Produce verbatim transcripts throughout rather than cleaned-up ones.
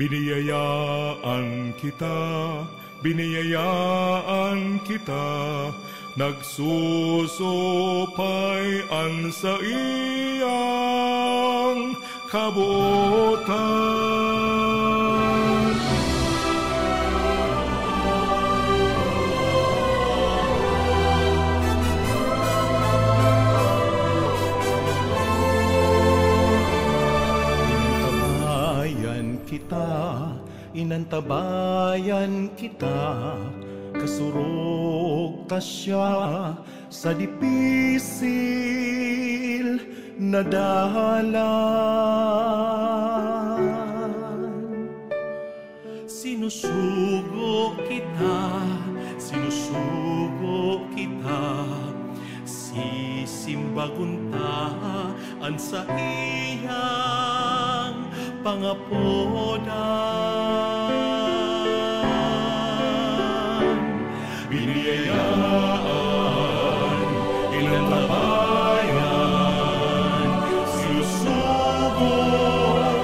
Biniyayaan kita, biniyayaan kita, nagsusupay an saiyang kabotan. Inantabayan kita, inantabayan kita, kasurog ta siya sa dipisil na dalan. Sinusugo kita, sinusugo kita, sisimbagon ta an saiyang pangapodan. Biniyayaan, inantabayan, sinusugo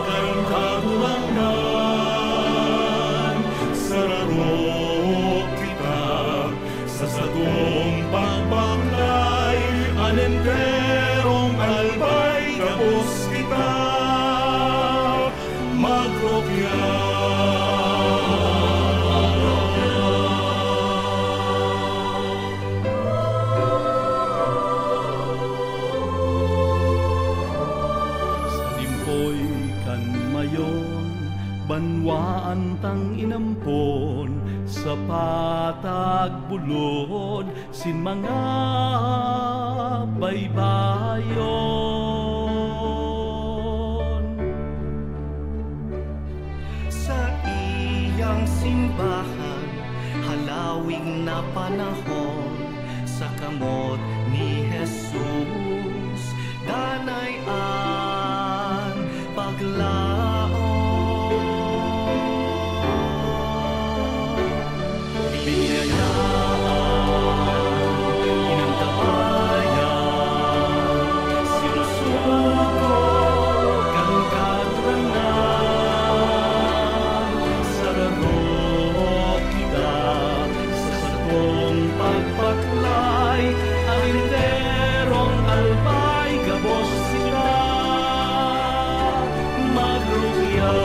kan Kagurangnan. Sararo kita sa satong pagbaklay, an enterong albay gabos kita magrukya. Sa limpoy kan mayon, banwaan tang inampon, sa patag bulod, sin mga baybayon. Saiyang simbahan, halawig na panahon, sa kamot ni Jesus, danay an paglaom. Biniyayaan, inantabayan, sinusugo kan Kagurangnan. Sararo kita sa satong pagbaklay, an enterong albay gabos kita magrukya.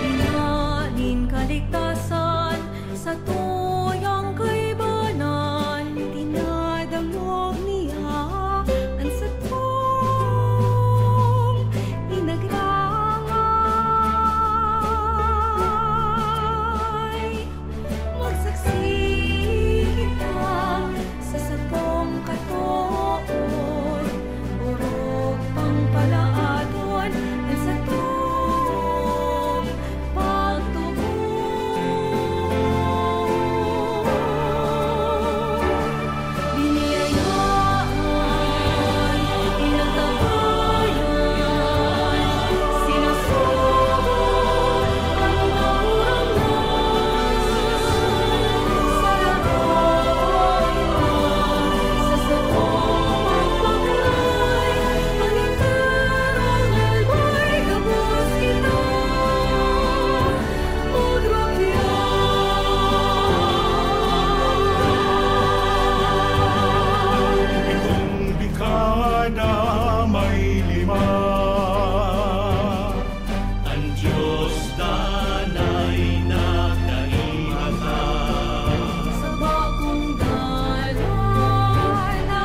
Ina nin kaligtasan, sa tuyang kaibanan, dinadangog niya an satong pinagrangay. Magsaksi kita sa satong katood, orog pang palaadon an satong pagtubod. Biniyayaan, inantabayan, sinusugo kan Kagurangnan. Sararo kita sa satong pagbaklay, an enterong albay gabos kita magrukya. Itong dekada may lima, an Dios danay nagkaimata. Sa bagong dalan na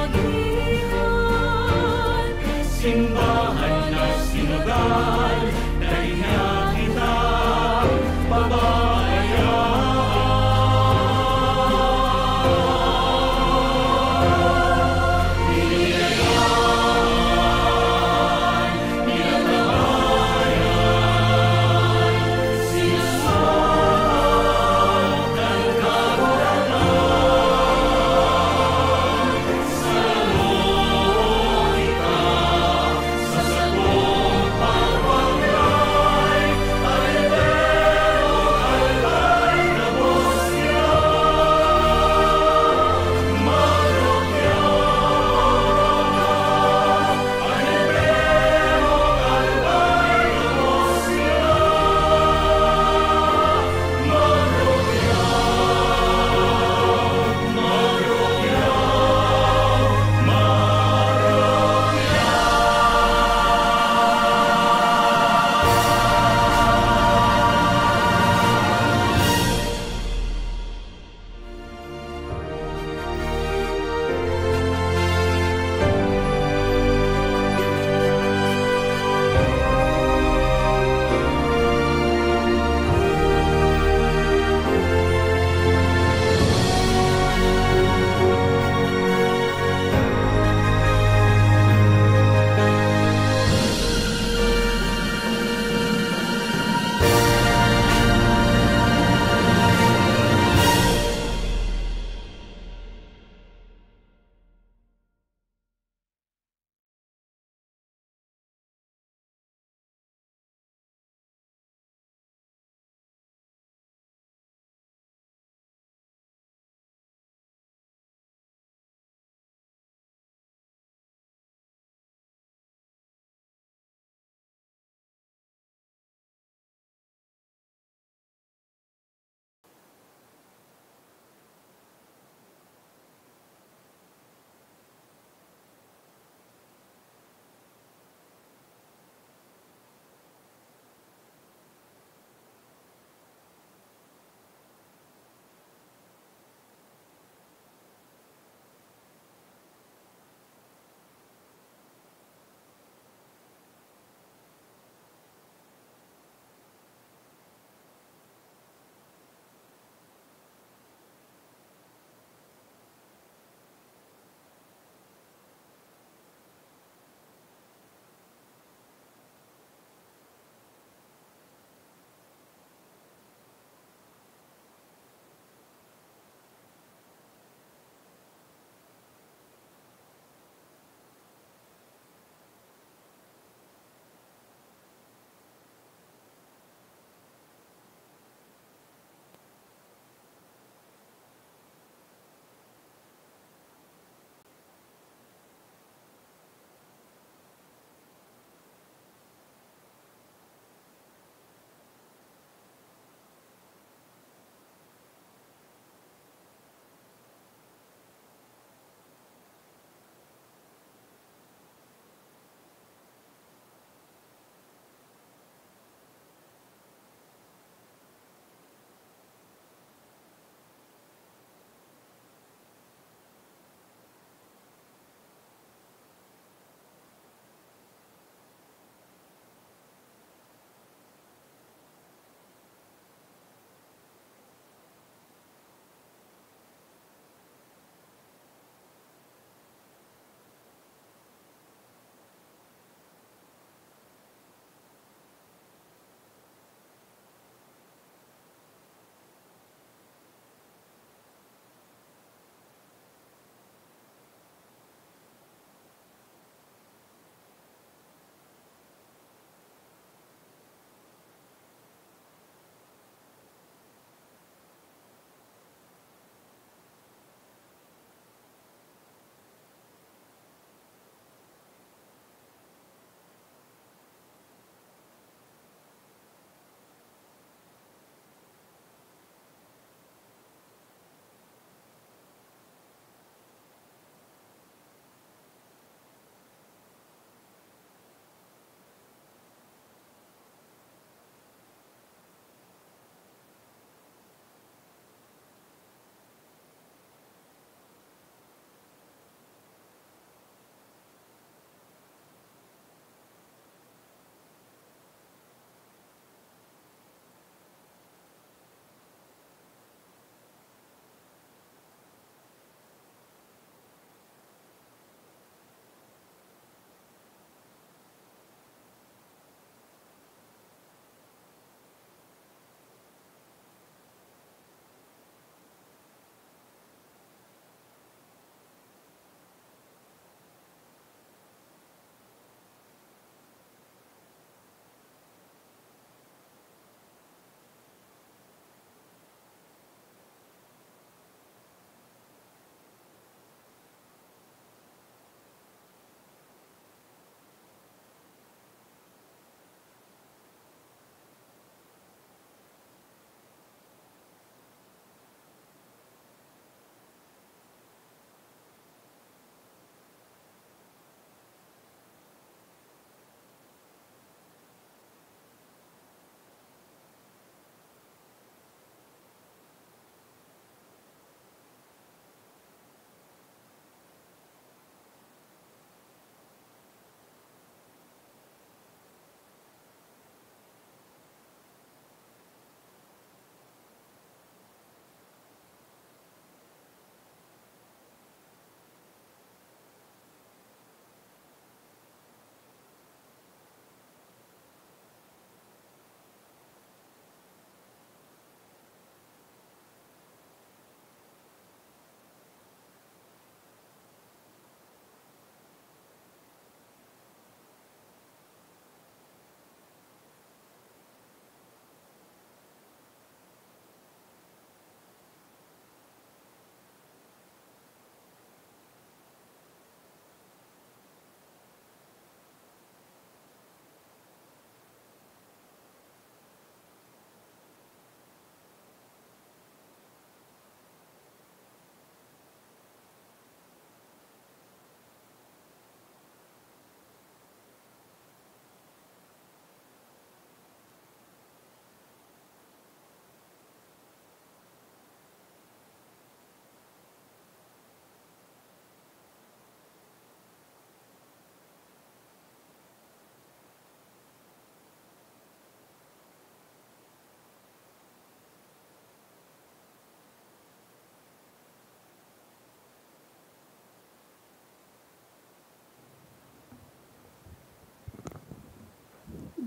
agihan, simbahan na sinodal, dai na kita pababayaan. Biniyayaan, inantabayan, sinusugo kan Kagurangnan. Sararo kita sa satong pagbaklay,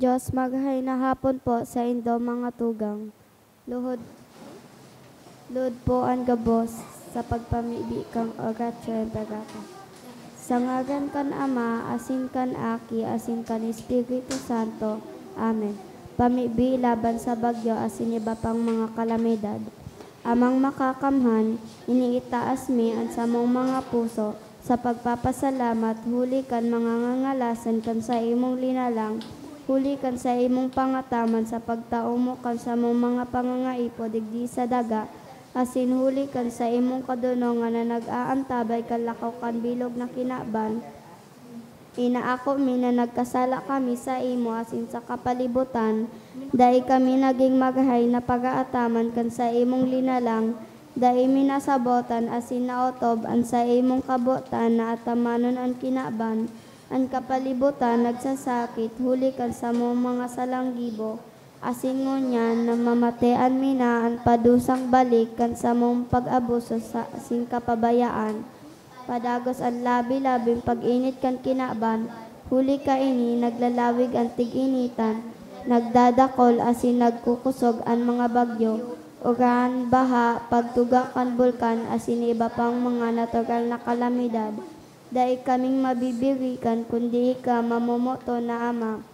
Dios, maghahay na hapon po saindo mga tugang. Luhod, luhod po an gabos sa pagpamibi kan Oratio Imperata. Sa ngaran kan Ama, asin kan Aki, asin kan Espiritu Santo. Amen. Pamibi laban sa bagyo asin iba pang mga kalamidad. Amang Makakamhan, iniitaas mi an samong mga puso sa pagpapasalamat huli kan mga ngangalasan kan saimong linalang, huli kan saimong pangataman sa pagtao mo kan samong mga pangangaipo digdi sa daga, asin huli kan saimong kadonongan na nag-aantabay kan lakaw kan bilog na kinaban. Inaako mi na nagkasala kami saimo asin sa kapalibutan, dai kami nagin maghahay na pag-aataman kan saimong linalang, dai mi nasabotan asin naotob an saimong kabotan na atamanon an kinaban. An kapalibutan nagsasakit huli kan samong mga salang gibo, asin ngunyan namamatean mi na an padusang balik kan samong pag-abuso sa, asin kapabayaan. Padagos an labi-labing pag-init kan kinaban, huli kaini naglalawig an tig-initan, nagdadakol asin nagkukosog an mga bagyo, uran, baha, pagtuga kan bulkan asin iba pang mga natural na kalamidad. Dai kaming mabibirikan kundi ika, mamomoton na Ama.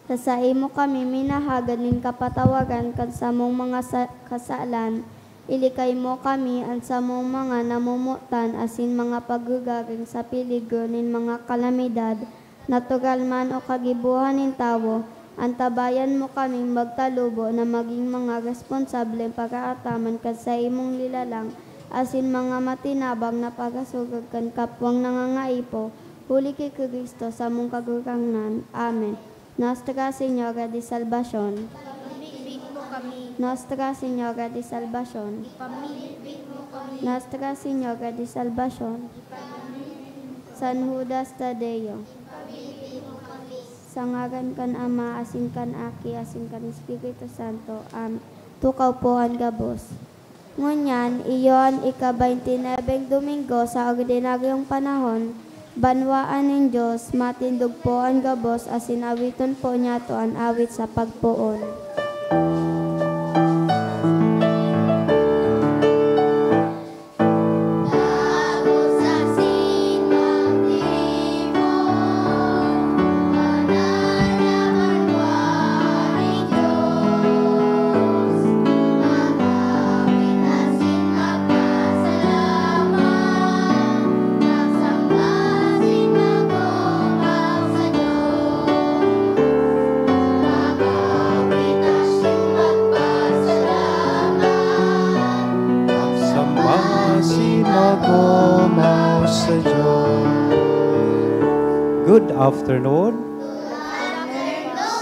Sa saimo kami minahagad nin kapatawaran kan samong mga sa-, kasalan. Ilikay mo kami, an samong mga namomotan asin mga pagrugaring sa peligro nin mga kalamidad, natural man o kagibohan nin tawo. Antabayan mo kaming magtalubo na magin mga responsableng pag-aataman kan saimong lilalang asin mga matinabang na paghasurog kan kapwang nangangaipo, huli ki Cristo, samong Kagurangnan. Amen. Nuestra Señora de Salvacion. Ipamibi mo kami. Nuestra Señora de Salvacion. Ipamibi mo kami. Nuestra Señora de Salvacion. Ipamibi mo kami. San Judas Tadeo. Ipamibi mo kami. Sa ngaran kan Ama, asin kan Aki, asin kan Espiritu Santo. Amen. Tukaw po an gabos. Ngunyan, iyo an ika-baynte nuebeng Domingo sa ordinaryong panahon, banwaan nin Dios, matindog po an gabos asin awiton po niyato an awit sa pagpoon. Magsamba si magomaw sa Dios. Good afternoon.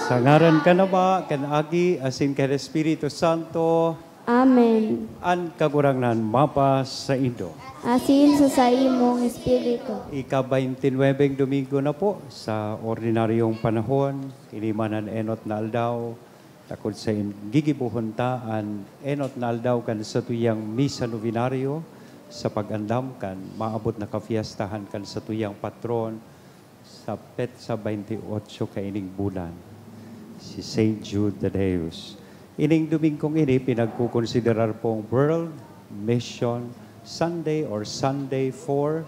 Sa ngaran kan Ama, kan Aki, asin kan Espiritu Santo. Amen. An Kagurangnan mapasaindo. Asin sa saimong espiritu. Ika-baynte nuebeng Domingo na po sa ordinaryong panahon. Ini man an enot na aldaw, takod sa in-, gigibohon ta an enot na aldaw kan satuyang Misa Novenario sa pag-andam kan maabot na kafiestahan kan satuyang patron, sa petsa baynte otso kaining bulan, si Saint Jude Thaddeus. Ining Domingkong ini, pinagkukonsiderar pong World Mission Sunday or Sunday for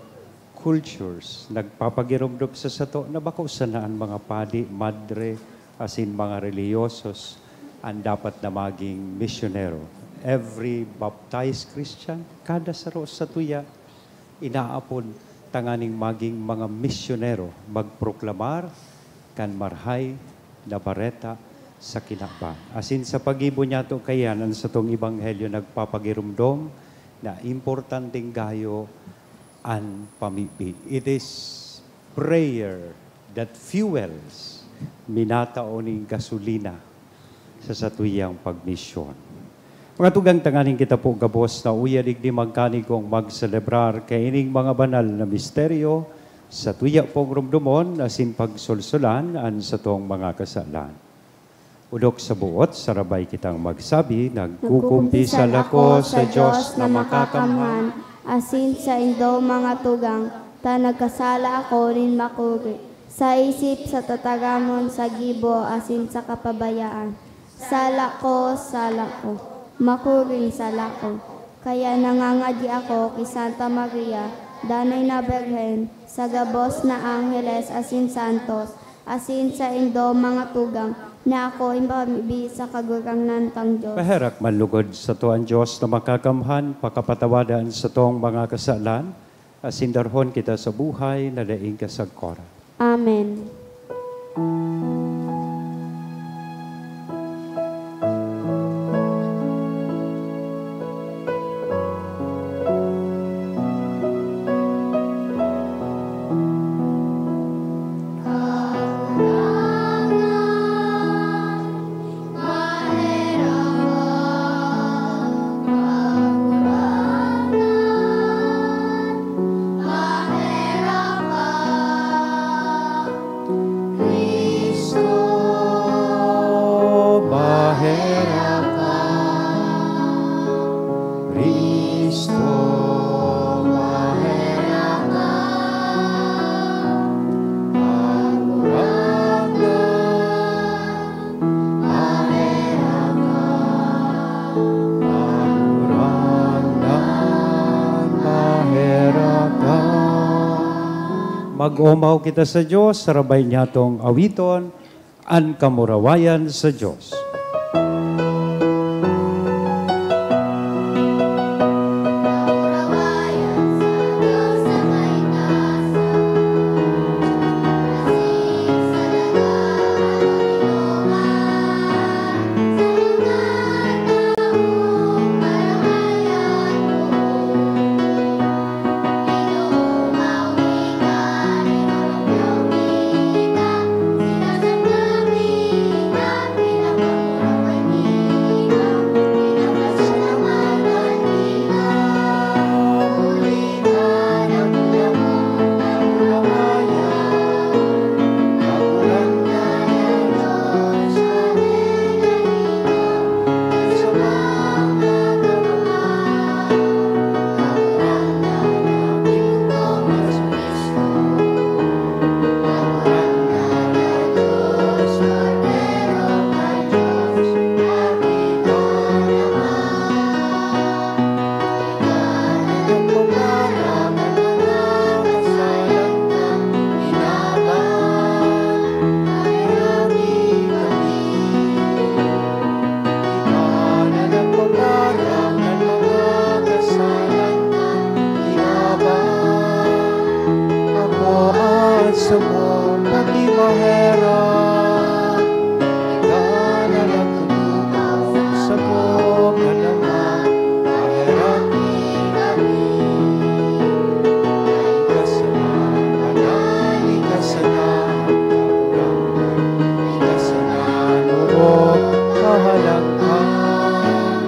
Cultures. Nagpapagiromdom sa sato na bako sana an mga padi, madre, asin mga relihiyosos an dapat na maging misyonero. Every baptized Christian, kada saro sa tuya, inaapod tanganing magin mga misyonero, magproklamar kan Marahay na Bareta sa kinaban. Asin sa paggibo niyato kaiyan, an satong ebanghelyo nagpapagiromdom na importanteng gayo an pamibi. It is prayer that fuels, minatao nin gasolina sa satuyang pagmisyon. Mga tugang, tanganing kita po gabos na uya digdi magkanigong magselebrar kaining mga banal na misteryo, sa tuya pong rumdomon asin pagsolsolan an satong mga kasalan. Odok sa buot, sarabay kitang magsabi, "Nagkukumpisal ako sa Dios na makakamhan, asin saindo, mga tugang, ta nagkasala ako nin makuri. Sa isip, sa tataramon, sa gibo, asin sa kapabayaan. Sala ko, sala ko, makuring sala ko. Kaya nangangadi ako ki Santa Maria, danay na Birhen, sa gabos na angheles asin santos, asin saindo mga tugang, na ako ipamibi sa Kagurangnan tang Dios. Paherak man lugod sato an Dios na Makakamhan, pakapatawad an satong mga kasalan, asin darhon kita sa buhay na daing kasagkoran. Amen. Cristo, maherak ka. Cristo, maherak ka. Kagurangnan, maherak ka. Kagurangnan, maherak ka. Mag-omaw kita sa Dios, sarabay niyatong awiton, an kamurawayan sa Dios. Ikaw na nagpaparak kan mga kasalan kan inaban. Ako an samong pagkimaherak. Ikaw na nagtutukaw sa buong kadama. Maherak kami. Ika sana, banal, ika sana, Kagurangnan, ika sana, Guro, Kahalangkahan.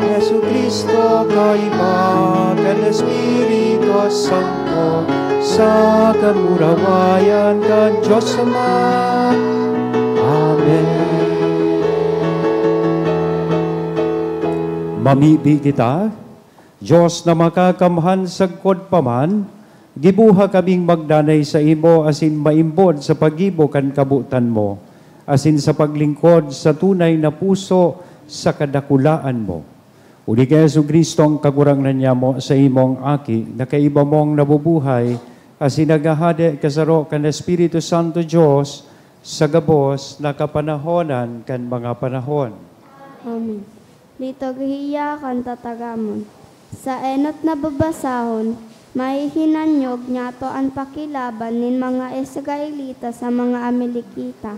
Jesu-Cristo, kaiba kan Espiritu Santo, sa kamurawayan kan Dios Ama. Amen. Mamibi kita. Dios na Makakamhan sagkod pa man, giboha kaming magdanay saimo asin maimbod sa paggibo kan kabotan mo, asin sa paglingkod sa tunay na puso sa kadakulaan mo. Huli ki Jesu-Cristo, an Kagurangnan nyamo, saimong Aki, na kaiba mong nabubuhay asin naghahade kasaro kan Espiritu Santo Dios, sa gabos na kapanahonan kan mga panahon. Amen. Liturhiya kan Tataramon. Sa enot na babasahon, mahihinanyog niyato an pakilaban nin mga Israelita sa mga Amalekita.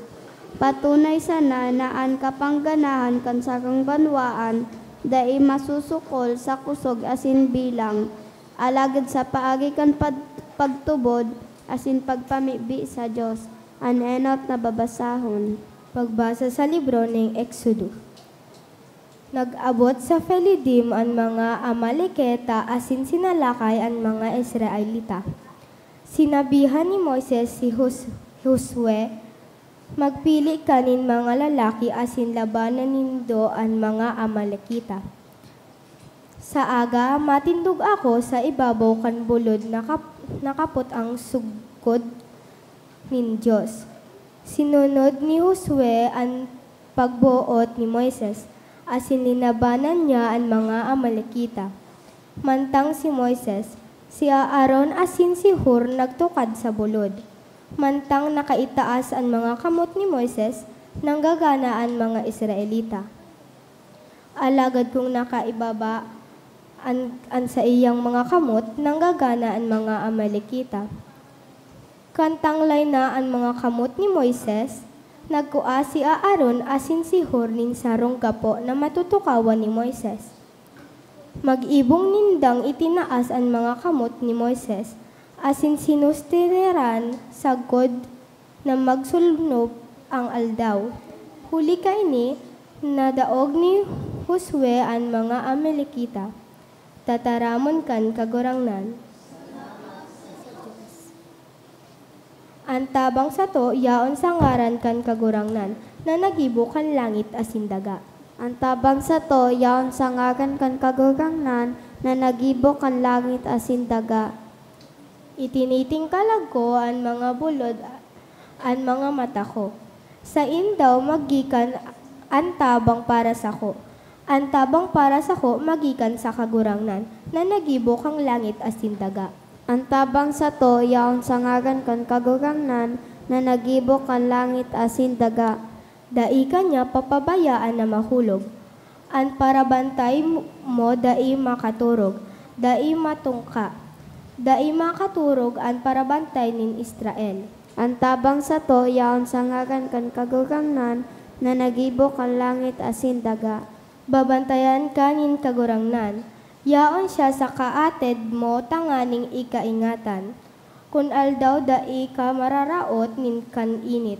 Patunay sana na an kapangganahan kan sarong banwaan dai masusukol sa kusog asin bilang, alagad sa paagi kan pag-, pagtubod asin pagpamibi sa Dios. An enot na babasahon. Pagbasa sa libro nin Exodo. Nag-abot sa Fidiim an mga Amalekita asin sinalakay an mga Israelita. Sinabihan ni Moises si Jos-, Josue, "Magpili ka nin mga lalaki asin labanan nindo an mga Amalekita. Sa aga, matindog ako sa ibabaw kan bulod na kap-, na kapot ang sugkod nin Dios. Sinunod ni Josue an pagboot ni Moises, asin linabanan niya an mga Amalekita. Mantang si Moises, si Aaron asin si Hur nagtukad sa bulod. Mantang nakaitaas an mga kamot ni Moises, nanggagana an mga Israelita. Alagad kun nakaibaba an, an saiyang mga kamot, nanggagana an mga Amalekita. Kan tanglay na an mga kamot ni Moises, nagkua si Aaron asin si Hur nin sarong gapo na matutukawan ni Moises. Mag-ibong nindang itinaas an mga kamot ni Moises, asin sinustireran sagkod na magsulnop ang aldaw. Huli kaini, nadaog ni Josue an mga Amalekita. Tataramon kan Kagurangnan. An tabang sato yaon sa ngaran kan Kagurangnan na naggibo kan langit asin daga. An tabang sato yaon sa ngaran kan Kagurangnan na naggibo kan langit asin daga. Itinitingkalag ko an mga bulod, an mga mata ko. Saen daw maggikan an tabang para sako? An tabang para sako magikan sa Kagurangnan, na naggibo kan langit asin daga. An tabang sato yaon sa ngaran kan Kagurangnan, na naggibo kan langit asin daga. Dai ka niya papabayaan na mahulog. An parabantay mo dai makaturog, dai matungka. Dai makaturog an parabantay nin Israel. An tabang sato yaon sa ngaran kan Kagurangnan, na naggibo kan langit asin daga. Babantayan ka nin Kagurangnan. Yaon siya sa kaatid mo tanganing ika ingatan. Kun aldaw dai ka mararaot nin kan init,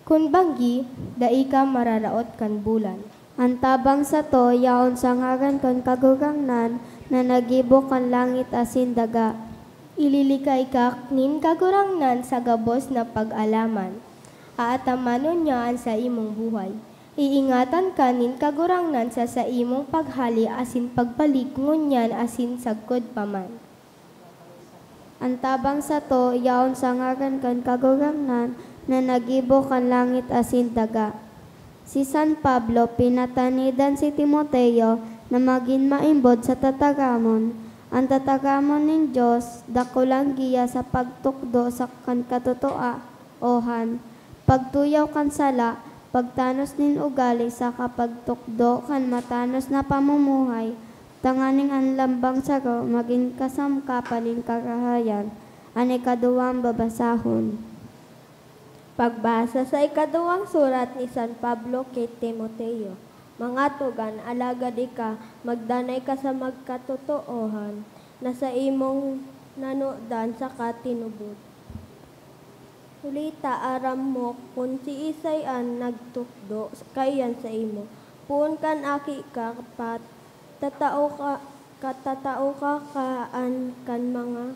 kun banggi, dai ka mararaot kan bulan. An tabang sato yaon sa ngaran kan Kagurangnan na naggibo kan langit asin daga. Ililikay ka nin Kagurangnan sa gabos na pag-alaman. Aatamanon niya an saimong buhay. Iingatan ka nin Kagurangnan sa saimong paghale asin pagbalik ngunyan asin sagkod pa man. An tabang sato yaon sa ngaran kan Kagurangnan na naggibo kan langit asin daga. Si San Pablo pinatanidan si Timoteo na magin maimbod sa tataramon. An tataramon nin Dios, dakulang giya sa pagtukdo sa kan katotoa-, ohan, pagtuyaw kan sala, pagtanos nin ugali saka pagtukdo kan matanos na pamumuhay, tanganing an lambang saro magin kasangkapan nin karahayan. An ikaduwang babasahon. Pagbasa sa ikaduwang surat ni San Pablo ki Timoteo. Mga tugang, alagad ika, magdanay ka sa magkatotoohan na saimong nanodan saka tinubod. Huli ta aram mo kun siisay an nagtukdo kaiyan saimo. Poon kan aki ka pa, tatao ka, katatao ka, ka an kan mga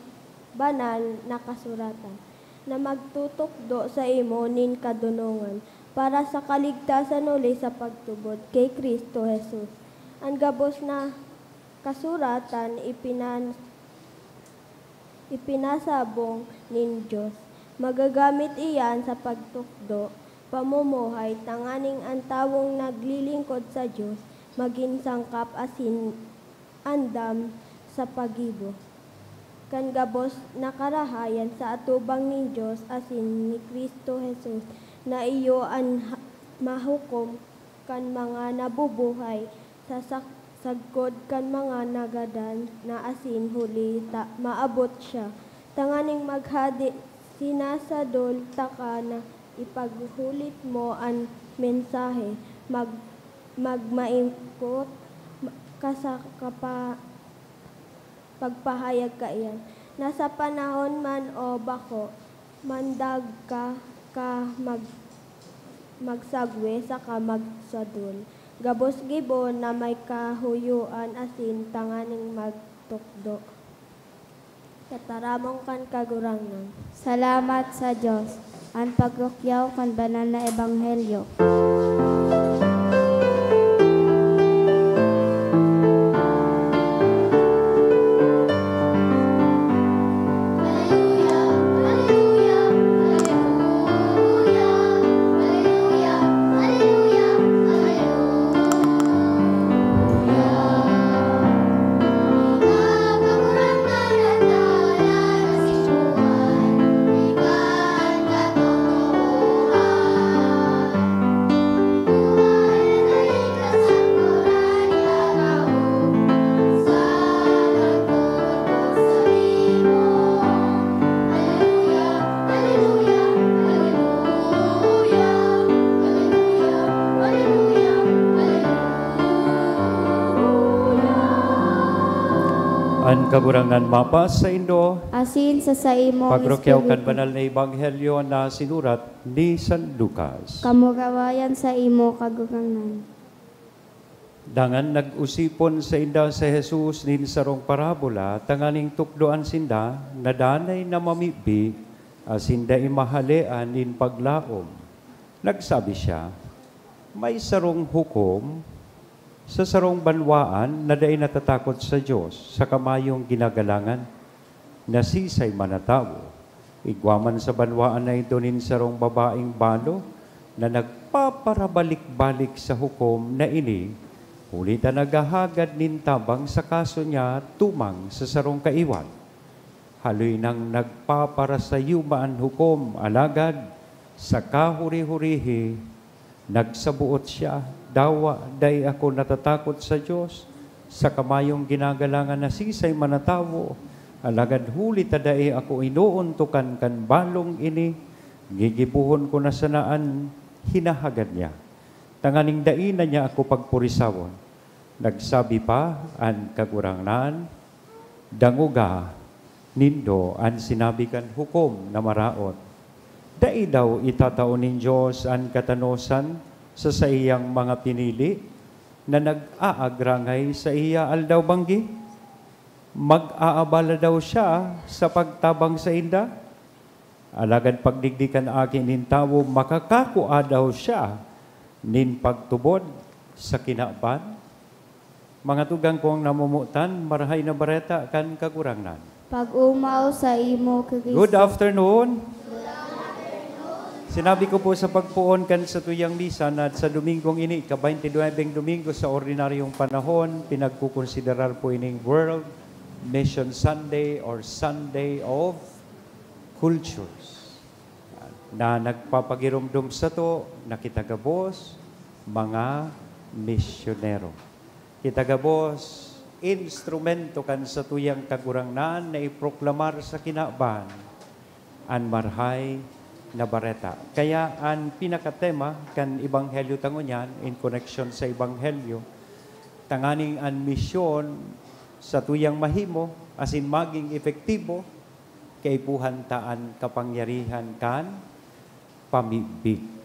banal na kasuratan, na magtutukdo saimo nin kadonongan para sa kaligtasan huli sa pagtubod ki Cristo Jesus. An gabos na kasuratan ipinan-, ipinasabong nin Dios. Magagamit iyan sa pagtukdo, pamumuhay, tanganing an tawong naglilingkod sa Dios magin sangkap asin andam sa paggibo kan gabos na karahayan sa atubang nin Dios asin ni Cristo Jesus, na iyo an ha-, mahukom kan mga nabubuhay sa sak-, sagkod kan mga nagadan na asin huli ta maabot siya. Tanganing maghade, sinasadol taka na ipaghulit mo an mensahe, mag-, magmaingkot ka sa kapa-, pagpahayag kaiyan, na sa panahon man o bako, mandag ka, ka mag-, magsagwe saka magsadol. Gabos gibo na may kahuyoan asin tanganing magtukdo. Tataramon kan Kagurangnan. Salamat sa Dios. An pagrukyaw kan banal na ebanghelyo. An Kagurangnan mapasaindo. Asin sa saimong Pagrukyaw kan espiritu. Banal na Ebanghelyo na sinurat ni San Lucas. Kamurawayan sa imo, Kagurangnan. Dangan nag-osipon sainda si Jesus nin sarong parabola tanganing tukdoan sinda na danay na mamibi asin dai mahalean nin paglaom. Nagsabi siya, "May sarong hukom sa sarong banwaan na dai natatakot sa Dios saka mayong ginagalangan na sisay man na tawo. Igwa man sa banwaan na ito nin sarong babaeng balo na nagpaparabalik-balik sa hukom na ini, huli ta naghahagad nin tabang sa kaso niya tumang sa sarong kaiwal. Haloy nang nagpaparasayuma an hukom, alagad sa kahuri-hurihi, nagsaboot siya, 'Dawa, dai ako natatakot sa Dios, saka mayong ginagalangan na sisay man na tawo. Alagad huli ta dai ako inoontokan kan balong ini, gigibohon ko na sana an hinahagad niya, tanganing dai na niya ako pagpurisawon.' Nagsabi pa an Kagurangnan, 'Dangoga nindo an sinabi kan hukom na maraot. Dai daw itatao nin Dios an katanosan sa saiyang mga pinili na nag-aagrangay saiya aldaw-banggi? Mag-aabala daw siya sa pagtabang sainda? Alagad pagdigdi kan Aki nin Tawo, makakakua daw siya nin pagtubod sa kinaban?' Mga tugang kong namomotan, Marahay na Bareta kan Kagurangnan. Pag-omaw sa imo, Kristo. Good afternoon. Sinabi ko po sa pagpoon kan satuyang misa na sa Domingong ini, ika-twenty-nine Domingo sa ordinaryong panahon, pinagkukonsiderar po ining World Mission Sunday or Sunday of Cultures, na nagpapagiromdom sato na kita gabos mga misyonero. Kita gabos instrumento kan satuyang Kagurangnan na iproklamar sa kinaban an Marahay na Bareta. Kaya an pinakatema kan Ebanghelyo ta ngunyan, in koneksyon sa Ebanghelyo, tanganing an misyon satuyang mahimo asin magin epektibo, kaipuhan ta an kapangyarihan kan pamibi.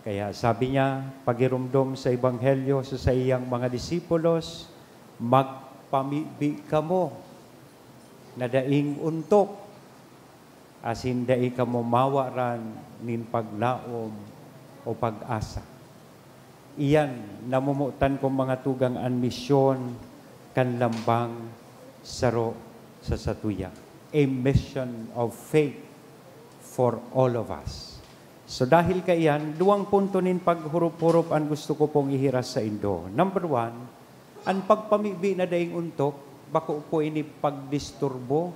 Kaya sabi niya, pagiromdom sa Ebanghelyo sa saiyang mga disipulos, "Magpamibi kamo na daing ontok, asin dai kamo mawaran nin paglaom o pag-asa." Iyan, namomotan kong mga tugang, an misyon kan lambang saro sa satuya. A mission of faith for all of us. So, dahil kaiyan, duwang punto nin paghurup-hurup an gusto ko pong ihiras saindo. Number one, an pagpamibi na daing ontok, bako po ini pagdisturbo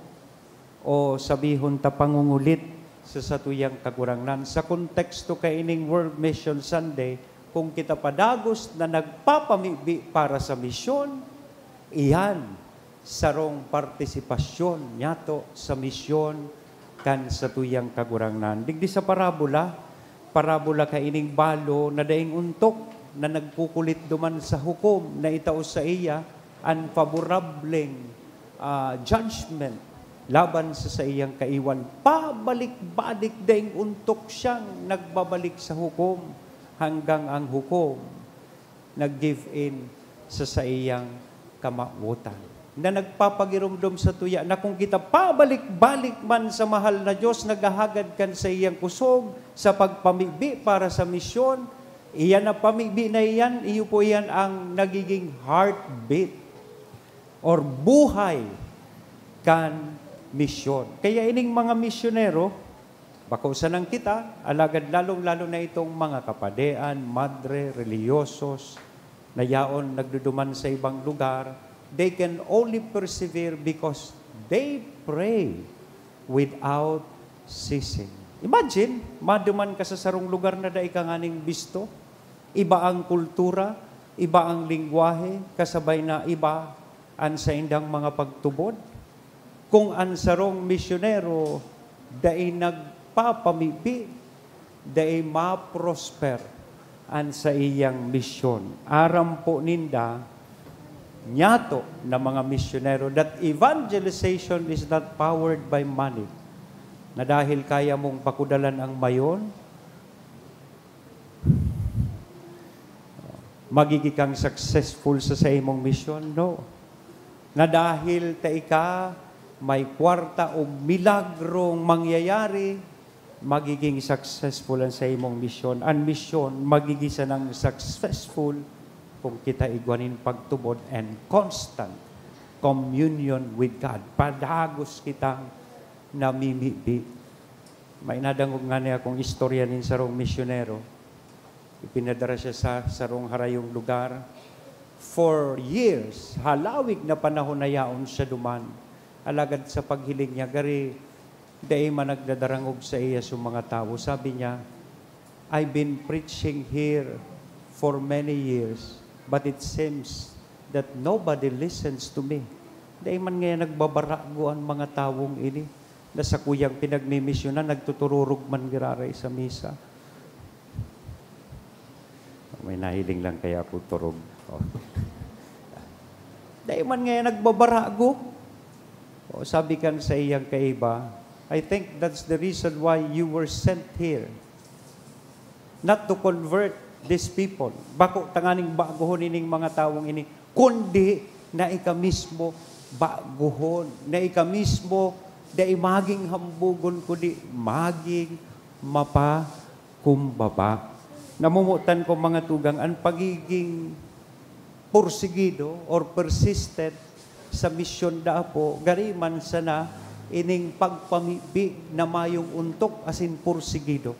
o sabihon ta pangungulit sa satuyang Kagurangnan. Sa konteksto kaining World Mission Sunday, kung kita padagos na nagpapamibi para sa misyon, iyan sarong partisipasyon nyato sa misyon kan satuyang Kagurangnan. Digdi sa parabola, parabola kaining balo na daing ontok na nagkukulit duman sa hukom na itao saiya an faborableng, ah, judgment laban sa saiyang kaiwal. Pabalik-balik, daing ontok siyang nagbabalik sa hukom, hanggang ang hukom nag-give in sa saiyang kamawotan, na nagpapagiromdom sa tuya na kung kita pabalik-balik man sa mahal na Diyos, naghahagad kan saiyang kusog sa pagpamibi para sa misyon, iyan na pamibi na iyan, iyo po iyan ang nagiging heartbeat or buhay kan misyon. Kaya ining mga misyonero, bako sanang kita, alagad lalong-lalo na itong mga kapadean, madre, relihiyosos, na yaon nagduduman sa ibang lugar, they can only persevere because they pray without ceasing. Imagine, maduman ka sa sarong lugar na dai ka nganing bisto, iba ang kultura, iba ang lengwahe, kasabay na iba an saindang mga pagtubod. Kung an sarong misyonero dai nagpapamibi, dai ma-prosper an saiyang misyon. Aram po ninda nyato na mga misyonero that evangelization is not powered by money. Na dahil kaya mong pakudalan ang mayon, magiging kang successful sa saimong misyon? No. Na dahil ta ika may kwarta o milagrong mangyayari, magiging successful ang saimong misyon. Ang misyon magiging sanang successful kung kita igwa nin pagtubod and constant communion with God. Padagos kitang namimibi. May nadangog ngani akong istorya nin sarong misyonero. Ipinadara siya sa sarong harayong lugar. For years, halawig na panahon na yaon siya duman. Alagad sa paghiling niya, gari, dai man nagdadarangog saiya so mga tawo. Sabi niya, "I've been preaching here for many years, but it seems that nobody listens to me." Dai man ngaya nagbabarago an mga tawong ini. Na sakuyang pinagmimisyonan, nagtutururog man giraray sa misa. May nahiling lang kaya ako turog. Oh. Dai man ngaya nagbabarago. O, sabi kan saiyang kaiba, "I think that's the reason why you were sent here. Not to convert these people." Bako tanganing baguhon ining mga tawong ini, kundi na ika mismo baguhon, na ika mismo dai maging hambugon, kundi maging mapakumbaba. Namomotan ko, mga tugang, an pagiging porsigido or persistent sa misyon da apo, gari man sana ining pagpamibi na mayong ontok asin porsigido.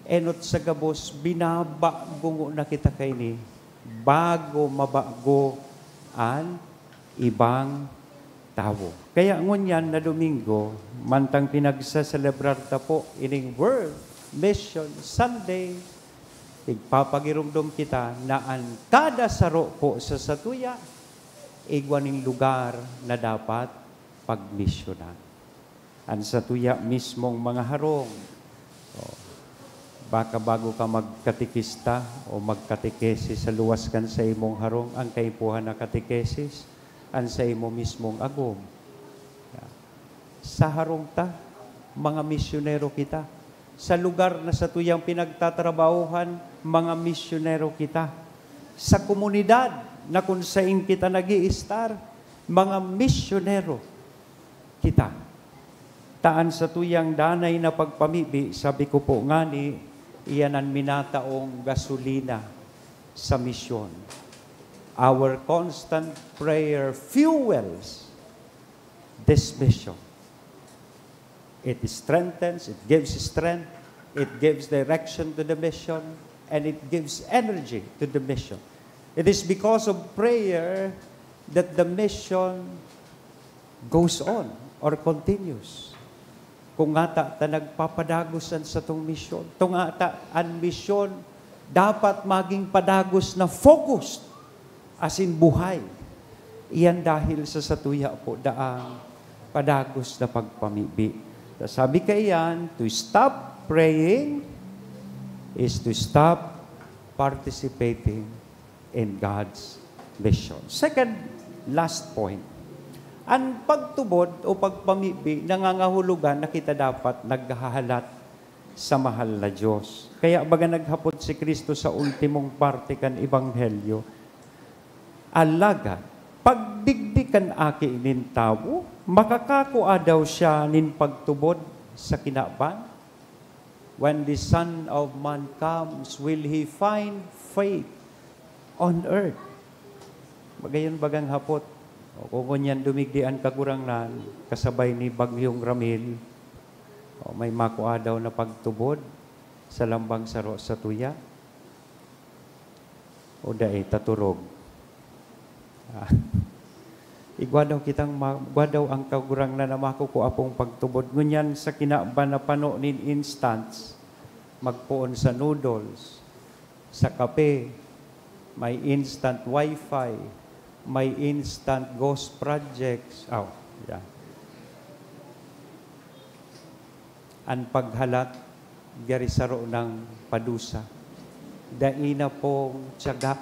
Enot sa gabos, binabago na kita kaini bago mabago an ibang tawo. Kaya ngunyan na Domingo, mantang pinagsaselebrar ta po ining World Mission Sunday, igpapagiromdom kita na an kada saro po sa satuya, igwa nin lugar na dapat pagmisyonan. An satuya mismong mga harong. O, baka bago ka magkatekista o magkatekesis sa luwas kan saimong harong, ang kaipuhan na katekesis, an saimo mismong agom. Sa harong ta, mga misyonero kita. Sa lugar na satuyang pinagtatrabahohan, mga misyonero kita. Sa komunidad na kung sain kita nag-i-estar, mga misyonero kita. Ta an satuyang danay na pagpamibi, sabi ko po ngani, iyan an minataong gasolina sa misyon. Our constant prayer fuels this mission. It strengthens, it gives strength, it gives direction to the mission, and it gives energy to the mission. It is because of prayer that the mission goes on or continues. Kung ngata ta nagpapadagos an satong misyon, kung ngata an misyon dapat maging padagos na focused asin buhay. Iyan dahil sa satuya po daang padagos na pagpamibi. Sabi kaiyan, to stop praying is to stop participating in God's mission. Second, last point. An pagtubod o pagpamibi nangangahulugan na kita dapat naghahalat sa mahal na Diyos. Kaya baga naghapot si Cristo sa ultimong parte kan Ebanghelyo, "Alagad, pagdigdi kan Aki nin Tawo, makakakua daw siya nin pagtubod sa kinaban? When the Son of Man comes, will he find faith on earth?" Magayon bagang hapot. O, kung ngunyan dumigdi an Kagurangnan, kasabay ni Bagyong Ramil, o, may makua daw na pagtubod sa lambang saro sa tuya? O dai, taturog. Ah. Igwa daw kitang ma-, igwa daw ang Kagurangnan na makukua pong pagtubod. Ngunyan sa kinaban na pano nin instants, magpoon sa noodles, sa kape, may instant wifi, may instant ghost projects. Aw, yeah. An paghalat, gari saro nang padusa. Dai na pong tiyaga.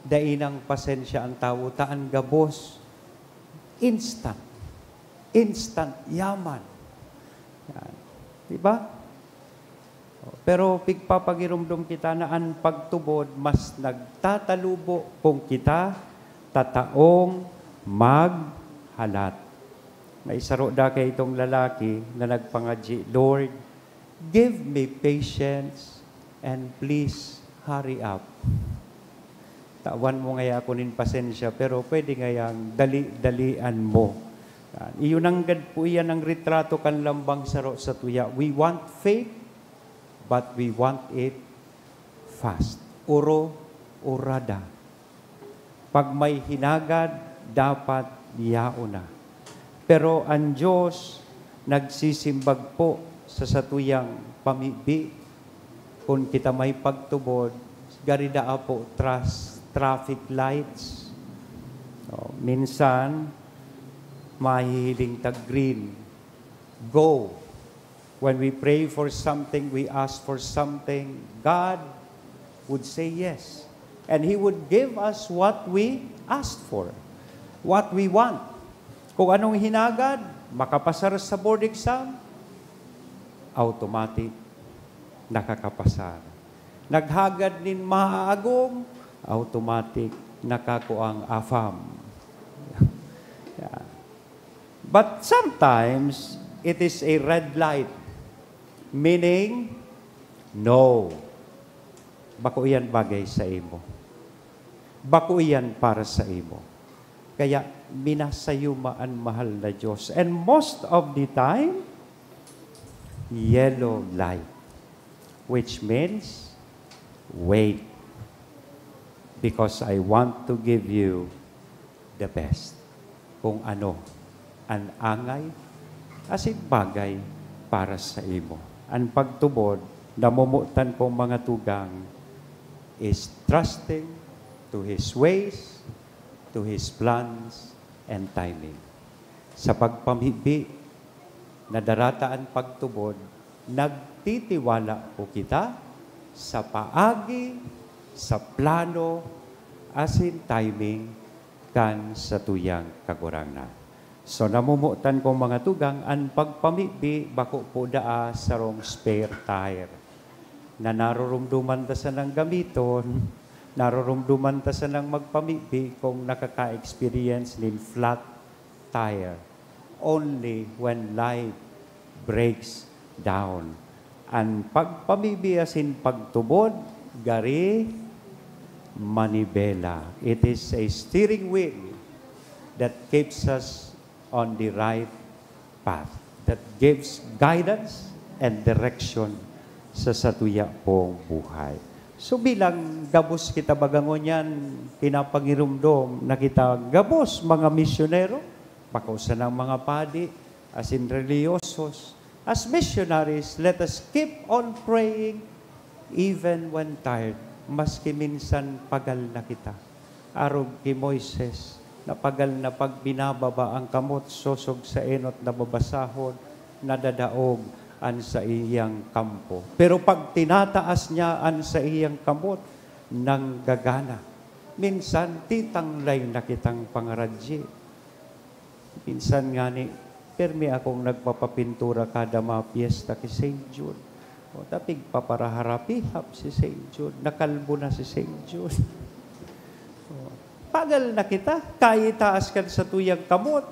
Dai nang pasensya ang tawo, ta an gabos, instant. Instant yaman. Yan. Di ba? Pero pigpapagiromdom kita na an pagtubod mas nagtatalubo kung kita tataong maghalat. May saro dakay itong lalaki na nagpangadyi, "Lord, give me patience and please hurry up." Tawan mo ngaya ako nin pasensya, pero pwede ngayang dali-dalian mo. Yan. Iyo nanggad po iyan ang retrato kan lambang saro sa tuya. We want faith, but we want it fast. Uro, urada. Pag may hinagad, dapat yaon na. Pero an Diyos nagsisimbag po sa satuyang pamibi. Kun kita may pagtubod, gari daa po tras-, traffic lights. O, minsan, mahihiling ta green. Go. When we pray for something, we ask for something, God would say yes. And He would give us what we asked for, what we want. Kung anong hinagad, makapasar sa board exam, automatic, nakakapasar. Naghagad nin maagom, automatic, nakakuang afam. Yeah. But sometimes, it is a red light. Meaning, no. Bako iyan bagay sa imo. Bako iyan para sa imo. Kaya, minasayuma an mahal na Diyos. And most of the time, yellow light. Which means, wait. Because I want to give you the best. Kung ano an angay asin bagay para sa imo. An pagtubod, namomotan kong mga tugang, is trusting to His ways, to His plans, and timing. Sa pagpamibi na darata an pagtubod, nagtitiwala po kita sa paagi, sa plano, asin timing kan satuyang Kagurangnan. So, namomotan kong mga tugang, an pagpamibi bako po daa sarong spare tire na naroromdoman ta sanang gamiton, naroromdoman ta sanang magpamibi kung nakaka-experience nin flat tire. Only when life breaks down. An pagpamibi asin pagtubod, gari manibela. It is a steering wheel that keeps us on the right path, that gives guidance and direction sa satuya pong buhay. So, bilang gabos kita baga ngunyan, pinapangiromdom na kita gabos mga misyonero, bako sanang mga padi, asin relihiyosos. As missionaries, let us keep on praying even when tired, maski minsan pagal na kita. Arog ki Moises, na pagal na pag binababa an kamot sosog sa enot na babasahon, nadadaog an saiyang kampo. Pero pag tinataas niya an saiyang kamot, nanggagana. Minsan, titanglay na kitang pangaradyi. Minsan ngani, permi akong nagpapapintura kada mga pyesta ki Saint Jude. O, ta pigpaparaharapihap si Saint Jude. Nakalbo na si Saint Jude. O, pagal na kita. Kaya itaas kan satuyang kamot.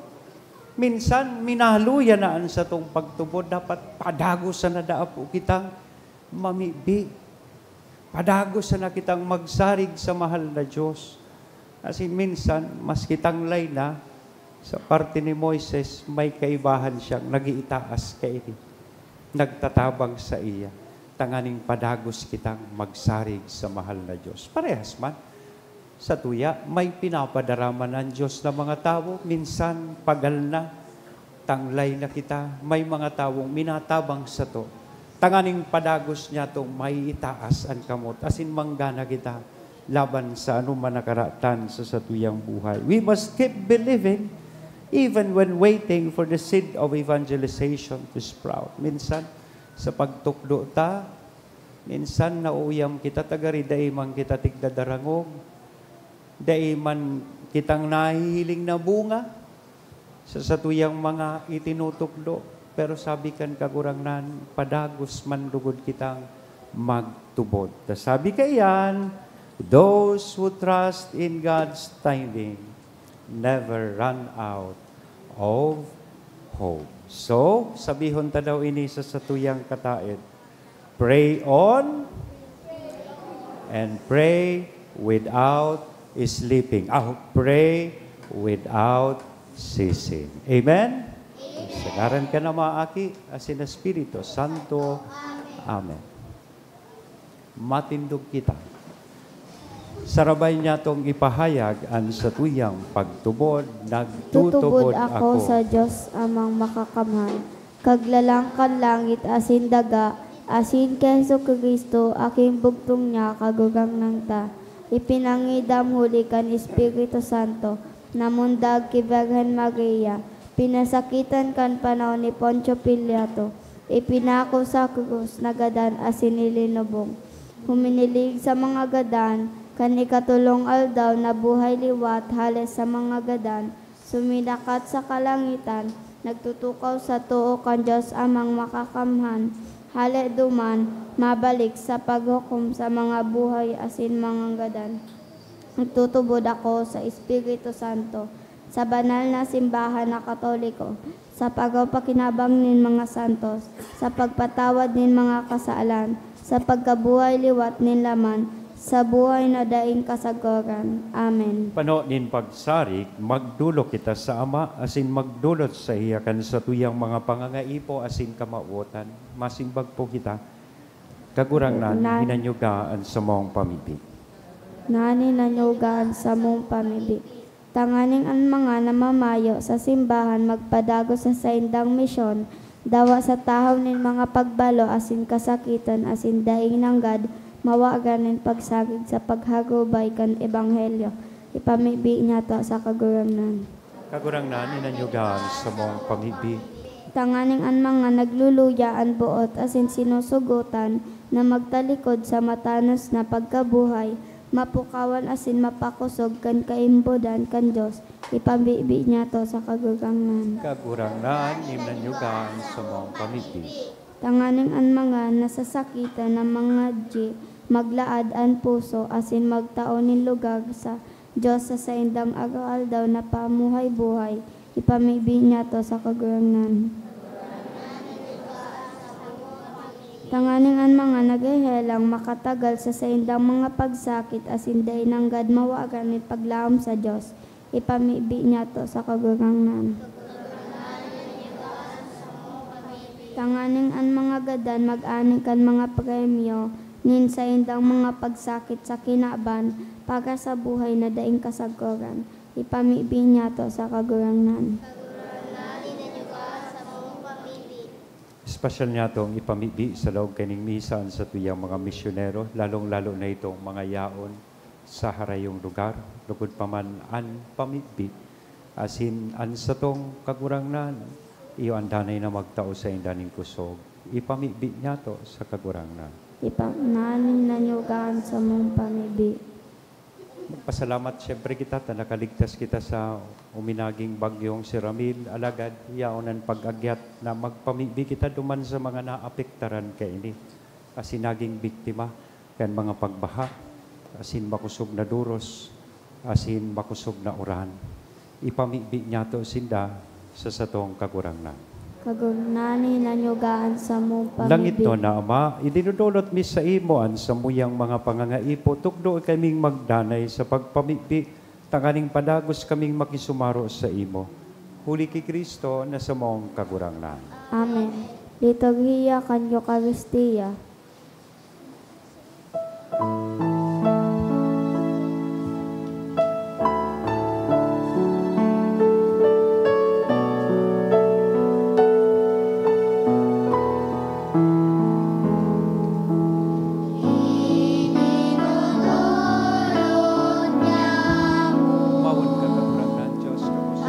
Minsan, minaluya na an satong pagtubod. Dapat padagos sana daa po kitang mamibi. Padagos sana kitang magsarig sa mahal na Diyos. Asin minsan, maski tanglay na, sa parte ni Moises, may kaibahan siyang nag-iitaas kaini, nagtatabang saiya, tanganing padagos kitang magsarig sa mahal na Diyos. Parehas man, satuya, may pinapadara man an Diyos na mga tawo, minsan pagal na, tanglay na kita, may mga tawong minatabang sato, tanganing padagos niyatong maiitaas an kamot, asin manggana kita laban sa anoman na karatan sa satuyang buhay. We must keep believing even when waiting for the seed of evangelization to sprout. Minsan, sa pagtukdo ta, minsan nauuyam kita, ta gari dai man kita tigdadarangog. Dai man kitang nahihiling na bunga sa satuyang mga itinutukdo, pero sabi kan Kagurangnan, padagos man lugod kitang magtubod. Ta sabi kaiyan, "Those who trust in God's timing never run out of hope." So, sabihon ta daw ini sa satuyang kataed, "Pray on and pray without sleeping." Ah, pray without ceasing. Amen? Sa ngaran kan Ama, Aki, asin Espiritu Santo. Amen. Matindog kita. Sarabay niyatong ipahayag an satuyang pagtubod, "Nagtutubod Tutubod ako ako." sa Dios Amang Makakamhan, Kaglalang kan langit asin daga, asin ki Jesu-Cristo, aking bugtong niya, Kagurangnan ta. Ipinangidam huli kan Espiritu Santo, namundag ki Birhen Maria, pinasakitan kan panahon ni Poncio Pilato, ipinako sa krus, nagadan asin ilinubong. Huminilig sa mga gadan, kan ikatolong aldaw nabuhay liwat hale sa mga gadan, suminakat sa kalangitan, nagtutukaw sa too kan Dios Amang Makakamhan, hale duman, mabalik sa paghukom sa mga buhay asin mga gadan. Nagtutubod ako sa Espiritu Santo, sa banal na simbahan na Katoliko, sa pagpapakinabang nin mga santos, sa pagpatawad nin mga kasalan, sa pagkabuhay liwat nin laman, sa buhay na daing kasagoran. Amen. Pano nin pagsarig, magdolok kita sa Ama, asin magdolot saiya kan satuyang mga pangangaipo asin kamawotan. Masimbag po kita. Kagurangnan, Nan- hinanyuga an samong pamibi. Nan hinanyuga an samong pamibi. Tanganing an mga namamayo sa simbahan magpadagos sa saindang misyon, dawa sa tahaw nin mga pagbalo asin kasakitan asin daing nanggad mawagan nin pagsarig sa pagharubay kan ebanghelyo. Ipamibi niyato sa Kagurangnan. Kagurangnan, hinanyuga an samong pamibi. Tanganing an mga nagluluya an boot asin sinusugotan na magtalikod sa matanos na pagkabuhay, mapukawan asin mapakosog kan kaimbodan kan Dios, ipamibi niyato sa Kagurangnan. Kagurangnan, hinanyuga an samong pamibi. Tanganing an mga nasasakitan na mga dye maglaad an puso asin magtao nin lugar sa Dios sa saindang aroaldaw na pamuhay-buhay, ipamibi niyato sa Kagurangnan. Tanganing an mga naghehelang makatagal sa saindang mga pagsakit asin dai nanggad mawagan nin paglaom sa Dios, ipamibi niyato sa Kagurangnan. Tanganing an mga gadan mag-ani kan mga premyo nin saindang mga pagsakit sa kinaban para sa buhay na daing kasagoran, ipamibi niyato sa Kagurangnan. Espesyal niyatong ipamibi sa laog kaning misa an satuyang mga misyonero, lalong-lalo na itong mga yaon sa harayong lugar, lugod pa man an pamibi, asin an satong Kagurangnan, iyo an danay na magtao sainda nin kusog. Ipamibi niyato sa Kagurangnan. Ipa-, nani na niyo gaan samong pamibi. Magpasalamat siyempre kita ta nakaligtas kita sa uminaging bagyong si Ramil, alagad yaon an pag-agyat na magpamibi kita duman sa mga naapektaran kaini, asin naging biktima kan mga pagbaha, asin makosog na doros, asin makosog na uran. Ipamibi niyato sinda sa satong Kagurangnan. Kagurangnan, hinanyuga an samong pamibi. Langitnon na Ama, idinodolot mi saimo an samuyang mga pangangaipo, tukdoe kaming magdanay sa pagpamibi, tanganing padagos kaming makisumaro saimo. Huli ki Cristo na samong Kagurangnan. Amen. Liturhiya kan Eukaristia. Mawon ka, Kagurangnan, Diyos, kapuso.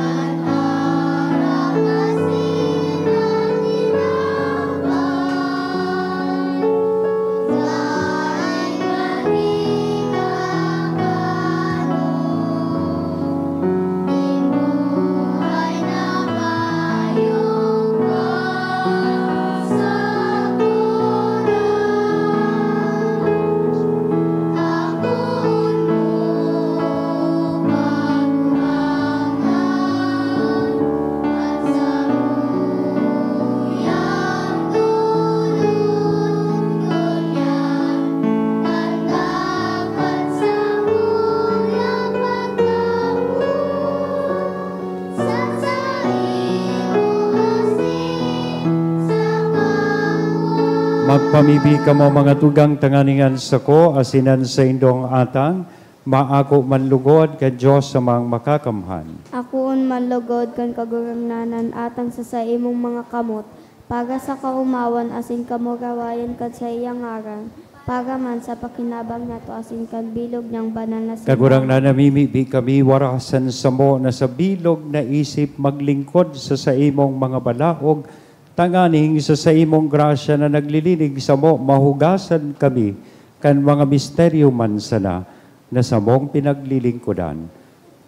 Pamibi kamo, mga tugang, tanganing an sako asin an saindong atang maako man lugod kan Dios Amang Makakamhan. Akoon man lugod kan Kagurangnan an atang sa saimong mga kamot, para sa kaomawan asin kamurawayan kan saiyang ngaran, para man sa pakinabang niyato asin kan bilog niyang banal na simbahan. Kagurangnan, namimibi kami, warasan samo na sa bilog na isip maglingkod sa saimong mga balaog, tanganing sa saimong grasya na naglilinig samo, mahugasan kami kan mga misteryo man sana na samong pinaglilingkodan.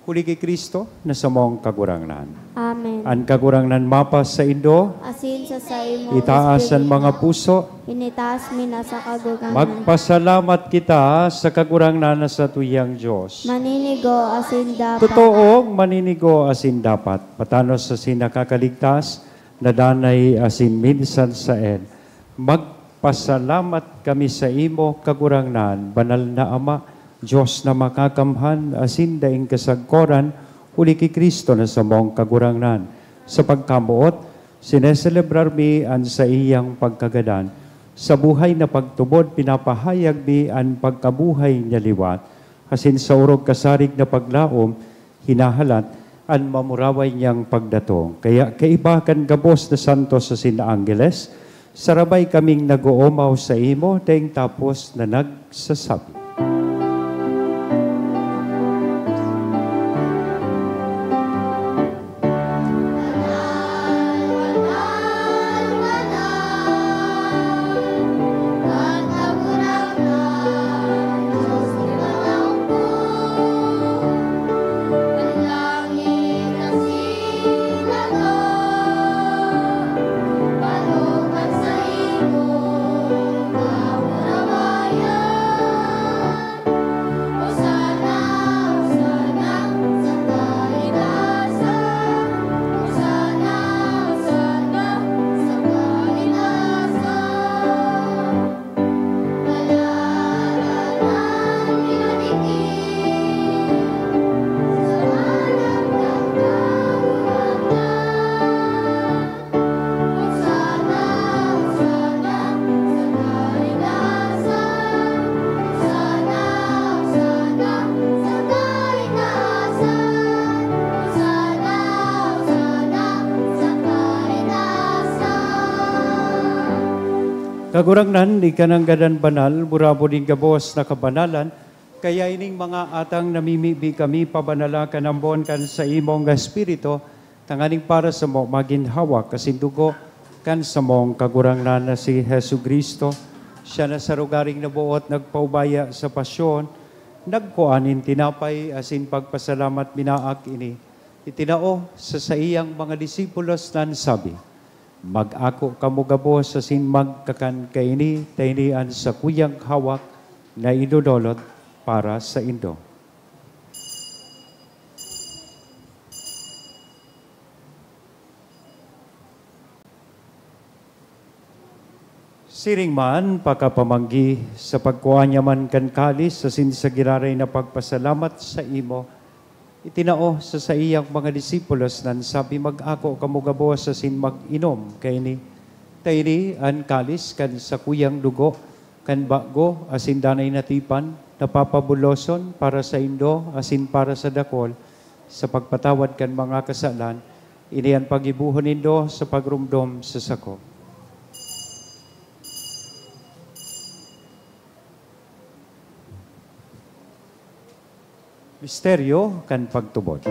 Huli ki Cristo na samong Kagurangnan. Amen. An Kagurangnan mapasaindo. Asin sa saimo Itaas an espiritu. Mga puso. Initaas mi na sa Kagurangnan. Magpasalamat kita sa Kagurangnan na satuyang Dios. Maninigo asin dapat. Totoong maninigo asin dapat. Patanos asin nakakaligtas, na danay asin minsan saen. Magpasalamat kami saimo, Kagurangnan, Banal na Ama, Dios na makakamhan asin daing kasagkoran, huli ki Cristo na samong Kagurangnan. Sa pagkamoot, sineselebrar mi an saiyang pagkagadan. Sa buhay na pagtubod, pinapahayag mi an pagkabuhay niya liwat, asin sa orog kasarig na paglaom, hinahalat an mamuraway niyang pagdatong. Kaya kaiba kan gabos na santos asin anggeles, sarabay kaming nag-oomaw saimo, daing tapos na nagsasabi. Kagurangnan, ika nanggad an banal, burabod nin gabos na kabanalan, kaya ining mga atang namimibi kami, pabanala kan ambon kan saimong Espiritu, tanganing para samo magin hawak asin dugo kan samong Kagurangnan na si Jesu-Cristo. Siya na sa rogaring naboot nagpaubaya sa pasyon, nagkua nin tinapay asin pagpasalamat minaak ini, itinao sa saiyang mga disipulos na nagsabi, "Mag-ako kamo gabos asin magkakan kaini, ta ini an sakuyang hawak na idodolot para saindo." Siring man, pakapamanggi, sa pagkua niya man kan kalis asin sa giraray na pagpasalamat saimo, itinao sa saiyang mga disipulos na nagsabi, "Mag-ako kamo gabos asin mag-inom kaini. Ta ini an kalis kan sakuyang dugo kan bago asin danay na tipan, na papabuloson para saindo asin para sa dakol sa pagpatawad kan mga kasalan. Ini an paggibohon nindo sa pagromdom sa sako." Misteryo kan pagtubod.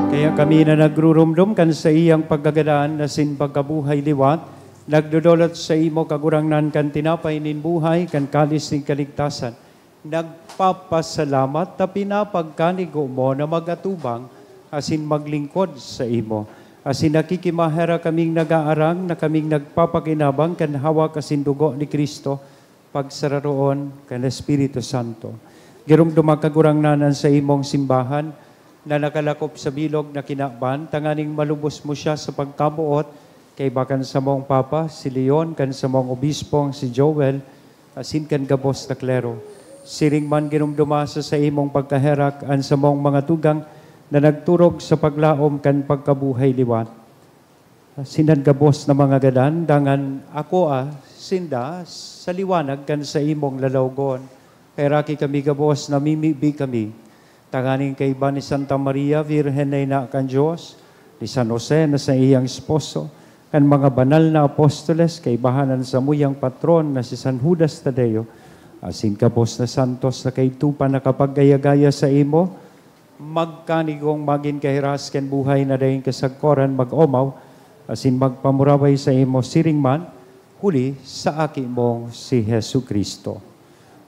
Kaya kami na nagruromdom kan saiyang pagkagadan asin pagkabuhay liwat, nagdodolot saimo, Kagurangnan, kan tinapay nin buhay, kan kalis nin kaligtasan, nagpapasalamat ta pinapagkanigo mo na mag-atubang asin maglingkod saimo. Asin nakikimaherak kaming nagaarang na kaming nagpapakinabang kan hawak asin dugo ni Cristo, Pagsararoon kan Espiritu Santo. Giromdoma, Kagurangnan, an saimong simbahan na nakalakop sa bilog na kinaban, tanganing malubos mo siya sa pagkaboot, kaiba kan samong Papa, si Leon, kan samong Obispong, si Joel, asin kan gabos na klero. Siring man, giromdoma sa saimong pagkaherak an samong mga tugang na nagturog sa paglaom kan pagkabuhay liwat. Sinda gabos na mga gadan, dangan akoa sinda sa liwanag kan saimong lalawgon. Kaheraki kami gabos, namimibi kami, tanganing kaiba ni Santa Maria, Birhen na ina kan Dios, ni San Jose na saiyang esposo, kan mga banal na apostoles, kaibahan an samuyang patron na si San Judas Tadeo, asin gabos na santos na kaidto pa nakapagaya-gaya saimo, magkanigong magin kahiras kan buhay na daing kasagkoran mag-omaw, asin magpamuraway saimo siring man, huli sa Aki mong si Jesu-Cristo.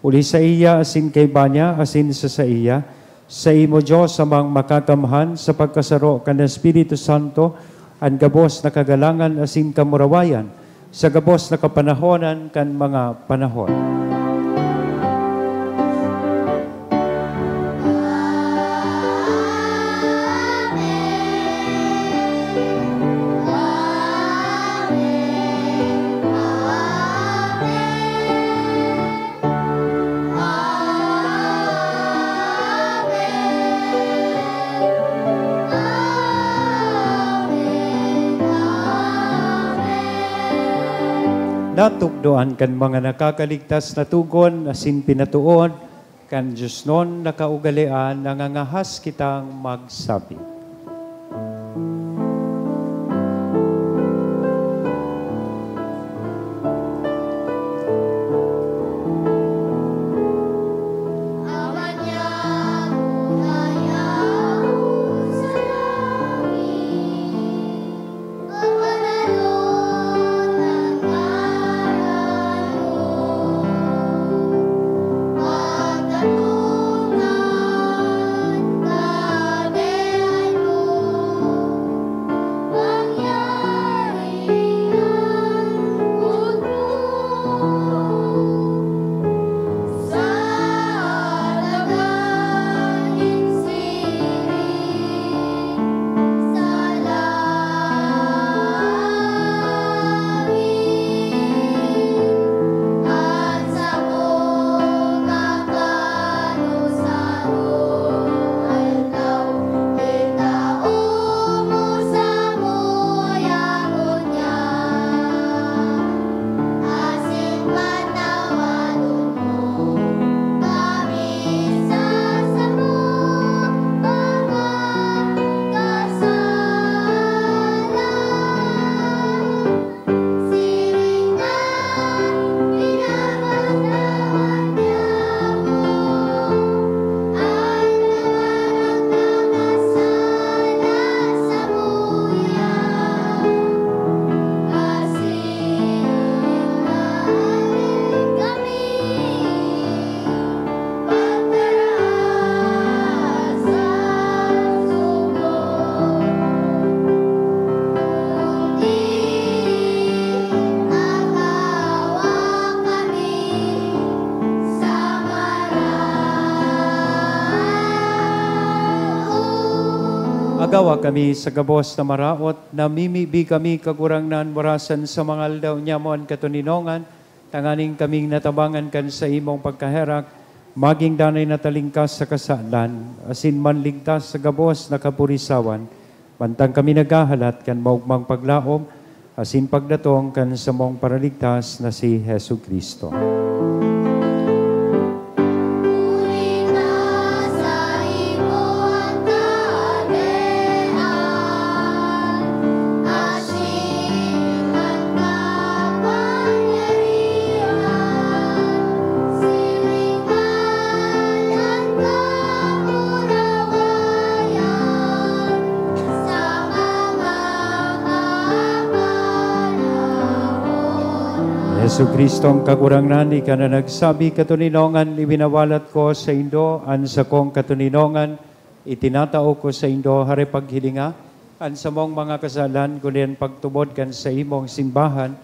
Huli saiya, asin kaiba niya, asin sa saiya, saimo, Dios Amang Makakamhan, sa pagkasaro kan Espiritu Santo, an gabos na kagalangan asin kamurawayan, sa gabos na kapanahonan kan mga panahon. Natukdoan kan mga nakakaligtas na togon asin pinatoon kan diosnon na kaugalean, nangangahas kitang magsabi. Agawa kami sa gabos na maraot, namimibi kami, Kagurangnan, warasan sa mga aldaw niamo an katoninongan, tanganing kaming natabangan kan saimong pagkaherak, magin danay na talingkas sa kasalan, asin manligtas sa gabos na kapurisawan, mantang kami naghahalat kan maogmang paglaom asin pagdatong kan samong Paraligtas na si Jesu-Cristo. Jesu-Cristo, ang Kagurangnan, ika na nagsabi, "Katoninongan, iwinawalat ko saindo an sakong katoninongan, itinatao ko saindo." Hare paghilinga an samong mga kasalan, huli an pagtubod kan saimong simbahan,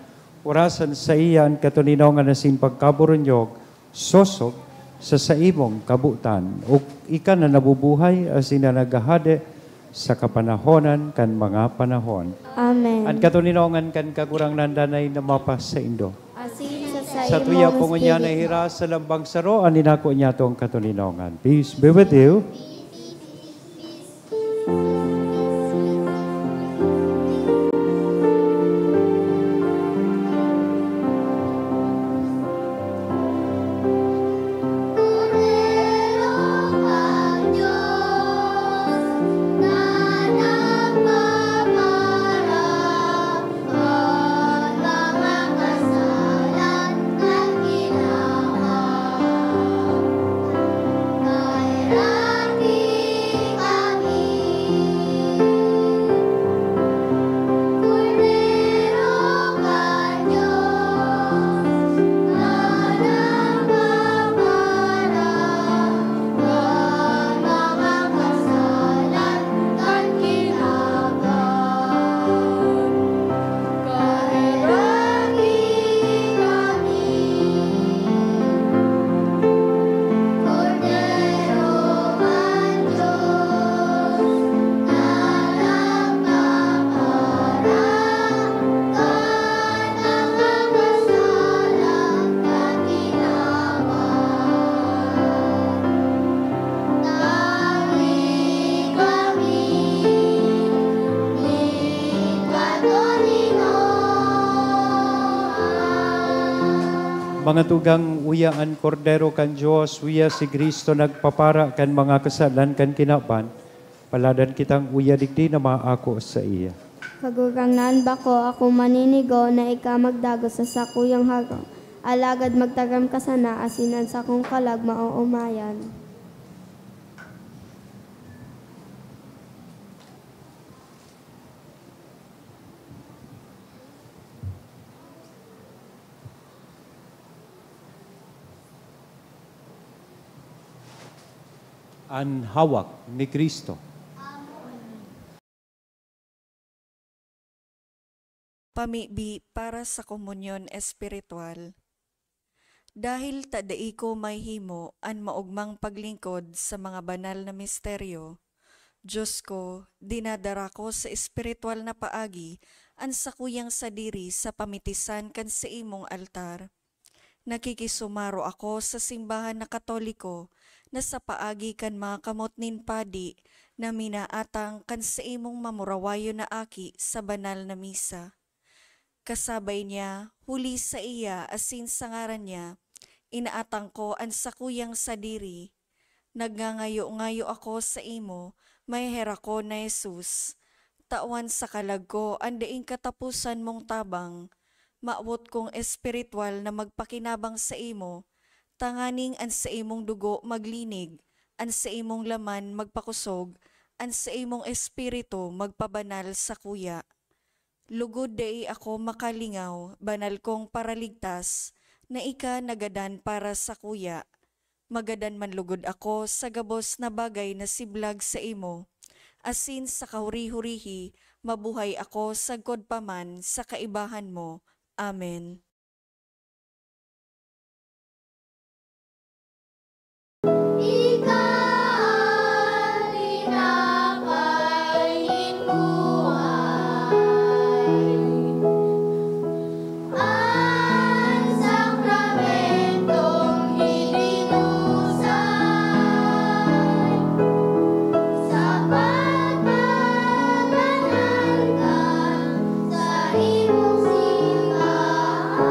Orasan saiya an katoninongan asin pagkaburunyog, sosog sa saimong kabotan. Ug ika na nabubuhay asin na naghahade sa kapanahonan kan mga panahon. Amen. An katoninongan kan Kagurangnan danay na mapasaindo. Asin sa Sa saimong tuya po ngunyan na espiritu. Hira sa lambang saro, an inako niya tong katoninongan. Peace be with you. Mga tugang, uya an Kordero kan Dios, uya si Cristo nagpapara kan mga kasalan kan kinaban. Paladan kitang uya digdi na maako saiya. Kagurangnan, bako ako maninigo na ika magdagos sa sakuyang harong, alagad magtaram ka sana asin an sakong kalag maoomayan. An hawak ni Cristo. Pamibi para sa komunyon espiritual. Dahil ta dai ko mahimo an maogmang paglingkod sa mga banal na misteryo, Dios ko, dinadara ko sa espiritual na paagi an sakuyang sadiri sa pamitisan kan saimong altar. Nakikisumaro ako sa simbahan na Katoliko na sa paagi kan mga kamot nin padi na minaatang kan saimong mamurawayon na aki sa banal na misa. Kasabay niya, huli saiya asin sa ngaran niya, inaatang ko an sakuyang sadiri. Nagngangayo-ngayo ako saimo, maheherakon na Jesus. Tawan sa kalag ko an daing kataposan mong tabang. Mawot kong espiritual na magpakinabang saimo, tanganing an saimong dugo maglinig, an saimong laman magpakosog, an saimong espiritu magpabanal sakuya. Lugod dai ako makalingaw, banal kong Paraligtas, na ika nagadan para sakuya. Magadan man lugod ako sa gabos na bagay na siblag saimo, asin sa kahuri-hurihi mabuhay ako sagkod pa man sa kaibahan mo. Amen. Ika an tinapay nin buhay. An sakramentong idinusay sa pagpabanal kan saimong simbahan.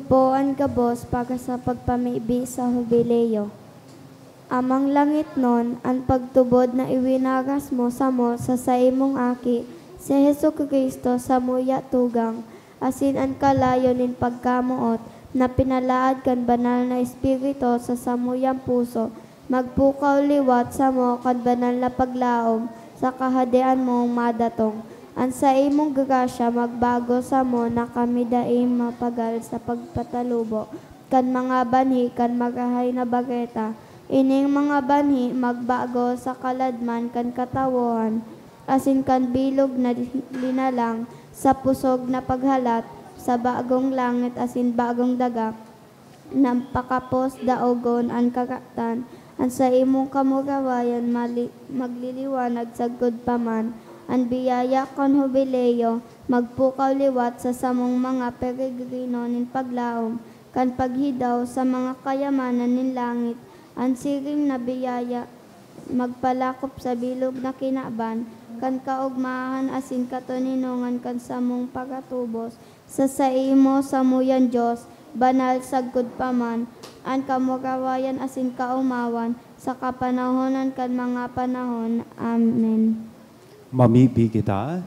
Poan gabos para sa pagpamibi sa Hubileo. Amang langitnon, an pagtubod na iwinaras mo samo sa saimong Aki, si Jesu-Cristo, samuya tugang, asin an kalayo nin pagkamoot na pinalaad kan Banal na Espiritu sa samuyang puso, magpukaw liwat samo kan banal na paglaom sa Kahadean mong madatong. An saimong grasya magbago samo na kami dai mapagal sa pagpatalubo kan mga banhi kan Marahay na Bareta. Ining mga banhi magbago sa kaladman kan katawohan, asin kan bilog na linalang sa pusog na paghalat sa bagong langit asin bagong daga, na pakapos daogon an karatan. An saimong kamurawayan mali-, magliliwanag sagkod pa man. An biyaya kan Hubileo magpukaw liwat sa samong mga peregrino nin paglaom kan paghidaw sa mga kayamanan nin langit. An siring na biyaya magpalakop sa bilog na kinaban kan kaogmahan asin katoninongan kan samong pagatubos sa saimo, samuyang Dios, banal sagkod pa man, an kamurawayan asin kaomawan sa kapanahonan kan mga panahon. Amen. Mamibi kita.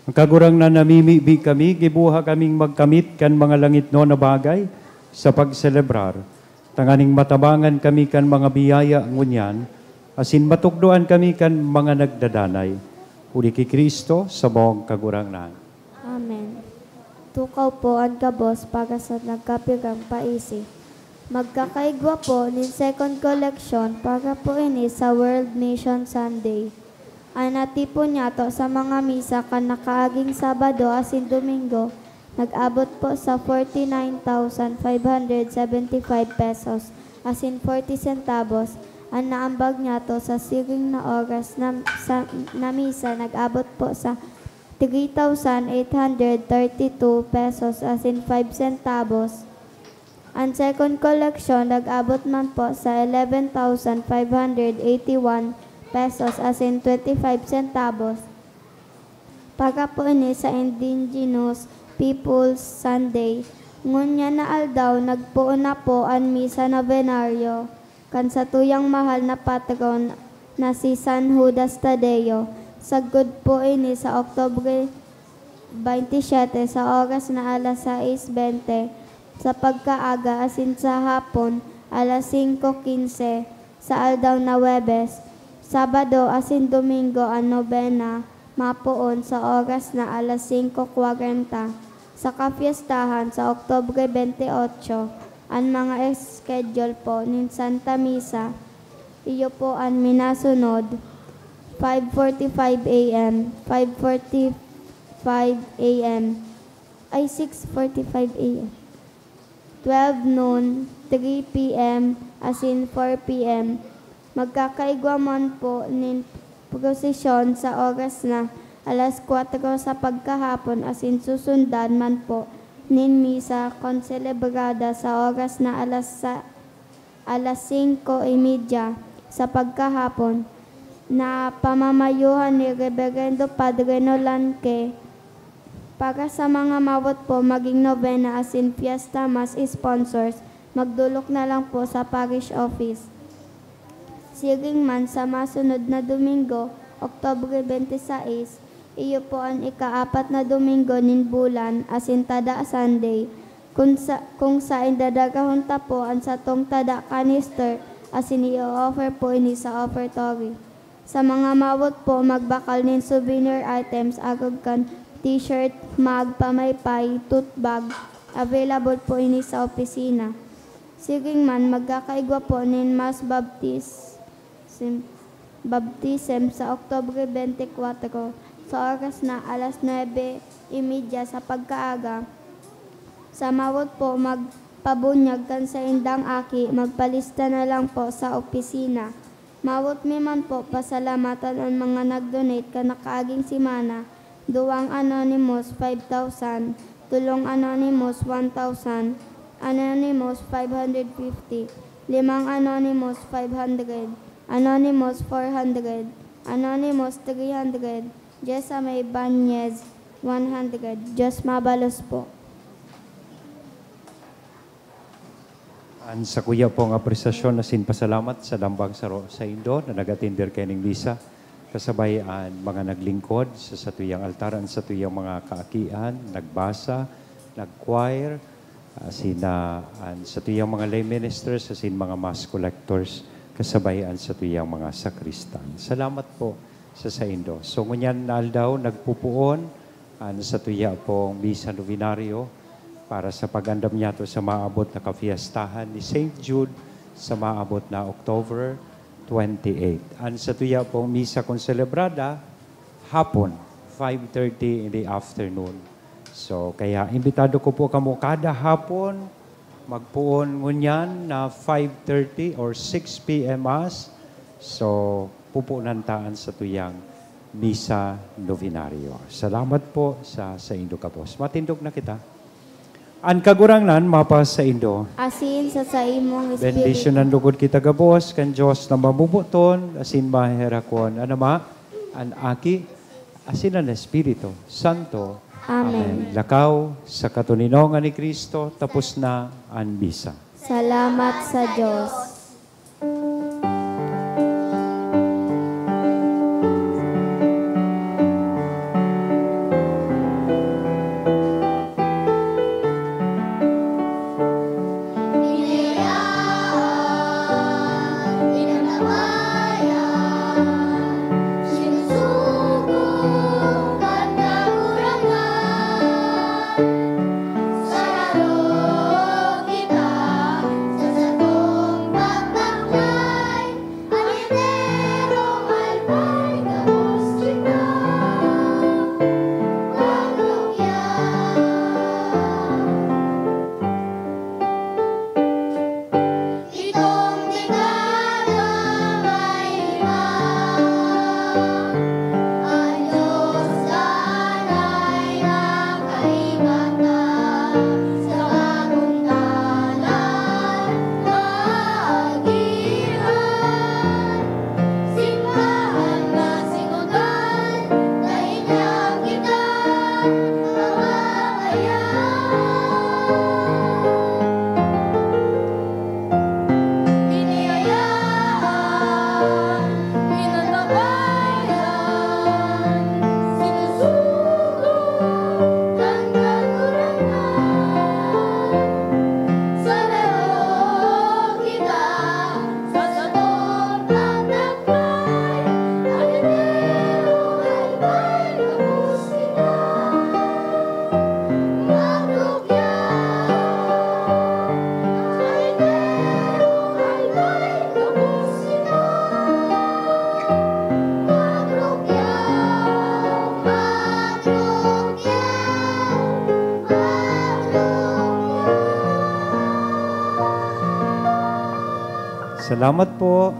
Kagurangnan, namimibi kami, gibuha kaming magkamit kan mga langitnon na bagay sa pagselebrar, tanganing matabangan kami kan mga biyaya ngunyan, asin matukdoan kami kan mga nagdadanay. Huli ki Cristo, samong Kagurangnan. Amen. Tukaw po an gabos para sa nagkapirang paisi. Magkakaigwa po nin second collection para po ini sa World Mission Sunday. An natipon niyato sa mga misa kan nakaaging Sabado asin Domingo, nag-abot po sa forty-nine thousand five hundred seventy-five pesos asin forty centavos. An naambag niyato sa siring na oras na, sa, na misa, nag-abot po sa three thousand eight hundred thirty-two pesos asin five centavos. An second collection nag-abot man po sa eleven thousand five hundred eighty-one pesos asin twenty-five centavos. Para po ini sa Indigenous Peoples Sunday. Ngunyan na aldaw, nagpoon na po an misa novenario kan satuyang mahal na patron na si San Judas Tadeo. Sagkod po ini sa Oktubre twenty-seven sa oras na alas sais bente sa pagkaaga asin sa hapon alas singko quince sa aldaw na Huwebes. Sabado asin Domingo an nobena mapoon sa oras na alas singko kwarenta. Sa kapyestahan sa Oktubre twenty-eight, an mga schedule po nin Santa Misa, iyo po an minasunod: five forty-five A M, five forty-five A M, ay, six forty-five A M, twelve noon, three P M, asin four P M. Magkakaigwa man po nin prosesyon sa oras na alas kwatro sa pagkahapon asin susundan man po nin misa konselebrada sa oras na alas sa, alas singko y media sa pagkahapon, na pamamayuhan ni Reberendo Padre Nolan Ke. Para sa mga mawot po maging nobena asin fiesta mass sponsors, magdolok na lang po sa parish office. Siring man, sa masunod na Domingo, Oktubre twenty-six, iyo po an ikaapat na Domingo nin bulan, asin tada Sunday, kun sa, kung saen dadarahon ta po an satong tada canister, asin i-o-offer po ini sa offertory. Sa mga mawot po magbakal nin souvenir items, arog kan t-shirt, mug, pamaypay, tote bag, available po ini sa opisina. Siring man, magkakaigwa po nin mass baptism, baptism sa Oktubre twenty-four, sa oras na alas nuebe y media sa pagkaaga. Sa mawot po magpabunyag kan saindang aki, magpalista na lang po sa opisina. Mawot mi man po pasalamatan an mga nag-donate kan nakaaging semana: duwang anonymous, five thousand; tolong anonymous, one thousand; anonymous, five hundred fifty; limang anonymous, five hundred; anonymous, four hundred; anonymous, three hundred; Jesame Banez, one hundred. Diyos mabalos po. An sakuya pong apresasyon asin pasalamat sa lambang saro saindo na nag-atender kaining misa, kasabay an mga naglingkod sa satuyang altar, an satuyang mga kaakian, nagbasa, nag-choir, asin na an satuyang mga lay ministers, asin mga mass collectors, kasabay an satuyang mga sakristan. Salamat po sa saindo. So, ngunyan na aldaw, nagpupoon an satuya pong Misa Novenario para sa pag-andam niyato sa maabot na kafiestahan ni Saint Jude sa maabot na October twenty-eight. An satuya pong misa konselebrada, hapon, five thirty in the afternoon. So, kaya imbitado ko po kamo kada hapon, magpoon ngunyan na five thirty or six p m Mass. So, pupunan ta an satuyang Misa Novenario. Salamat po sa saindo gabos. Matindog na kita. An Kagurangnan mapasaindo. Asin sa saimong espiritu. Bendisyonan lugod kita gabos kan Dios na mabubuton asin maherakon, an Ama, an Aki, asin an Espiritu Santo. Amen. Amen. Lakaw sa katoninongan ni Cristo, tapos na an misa. Salamat sa Dios. Salamat po.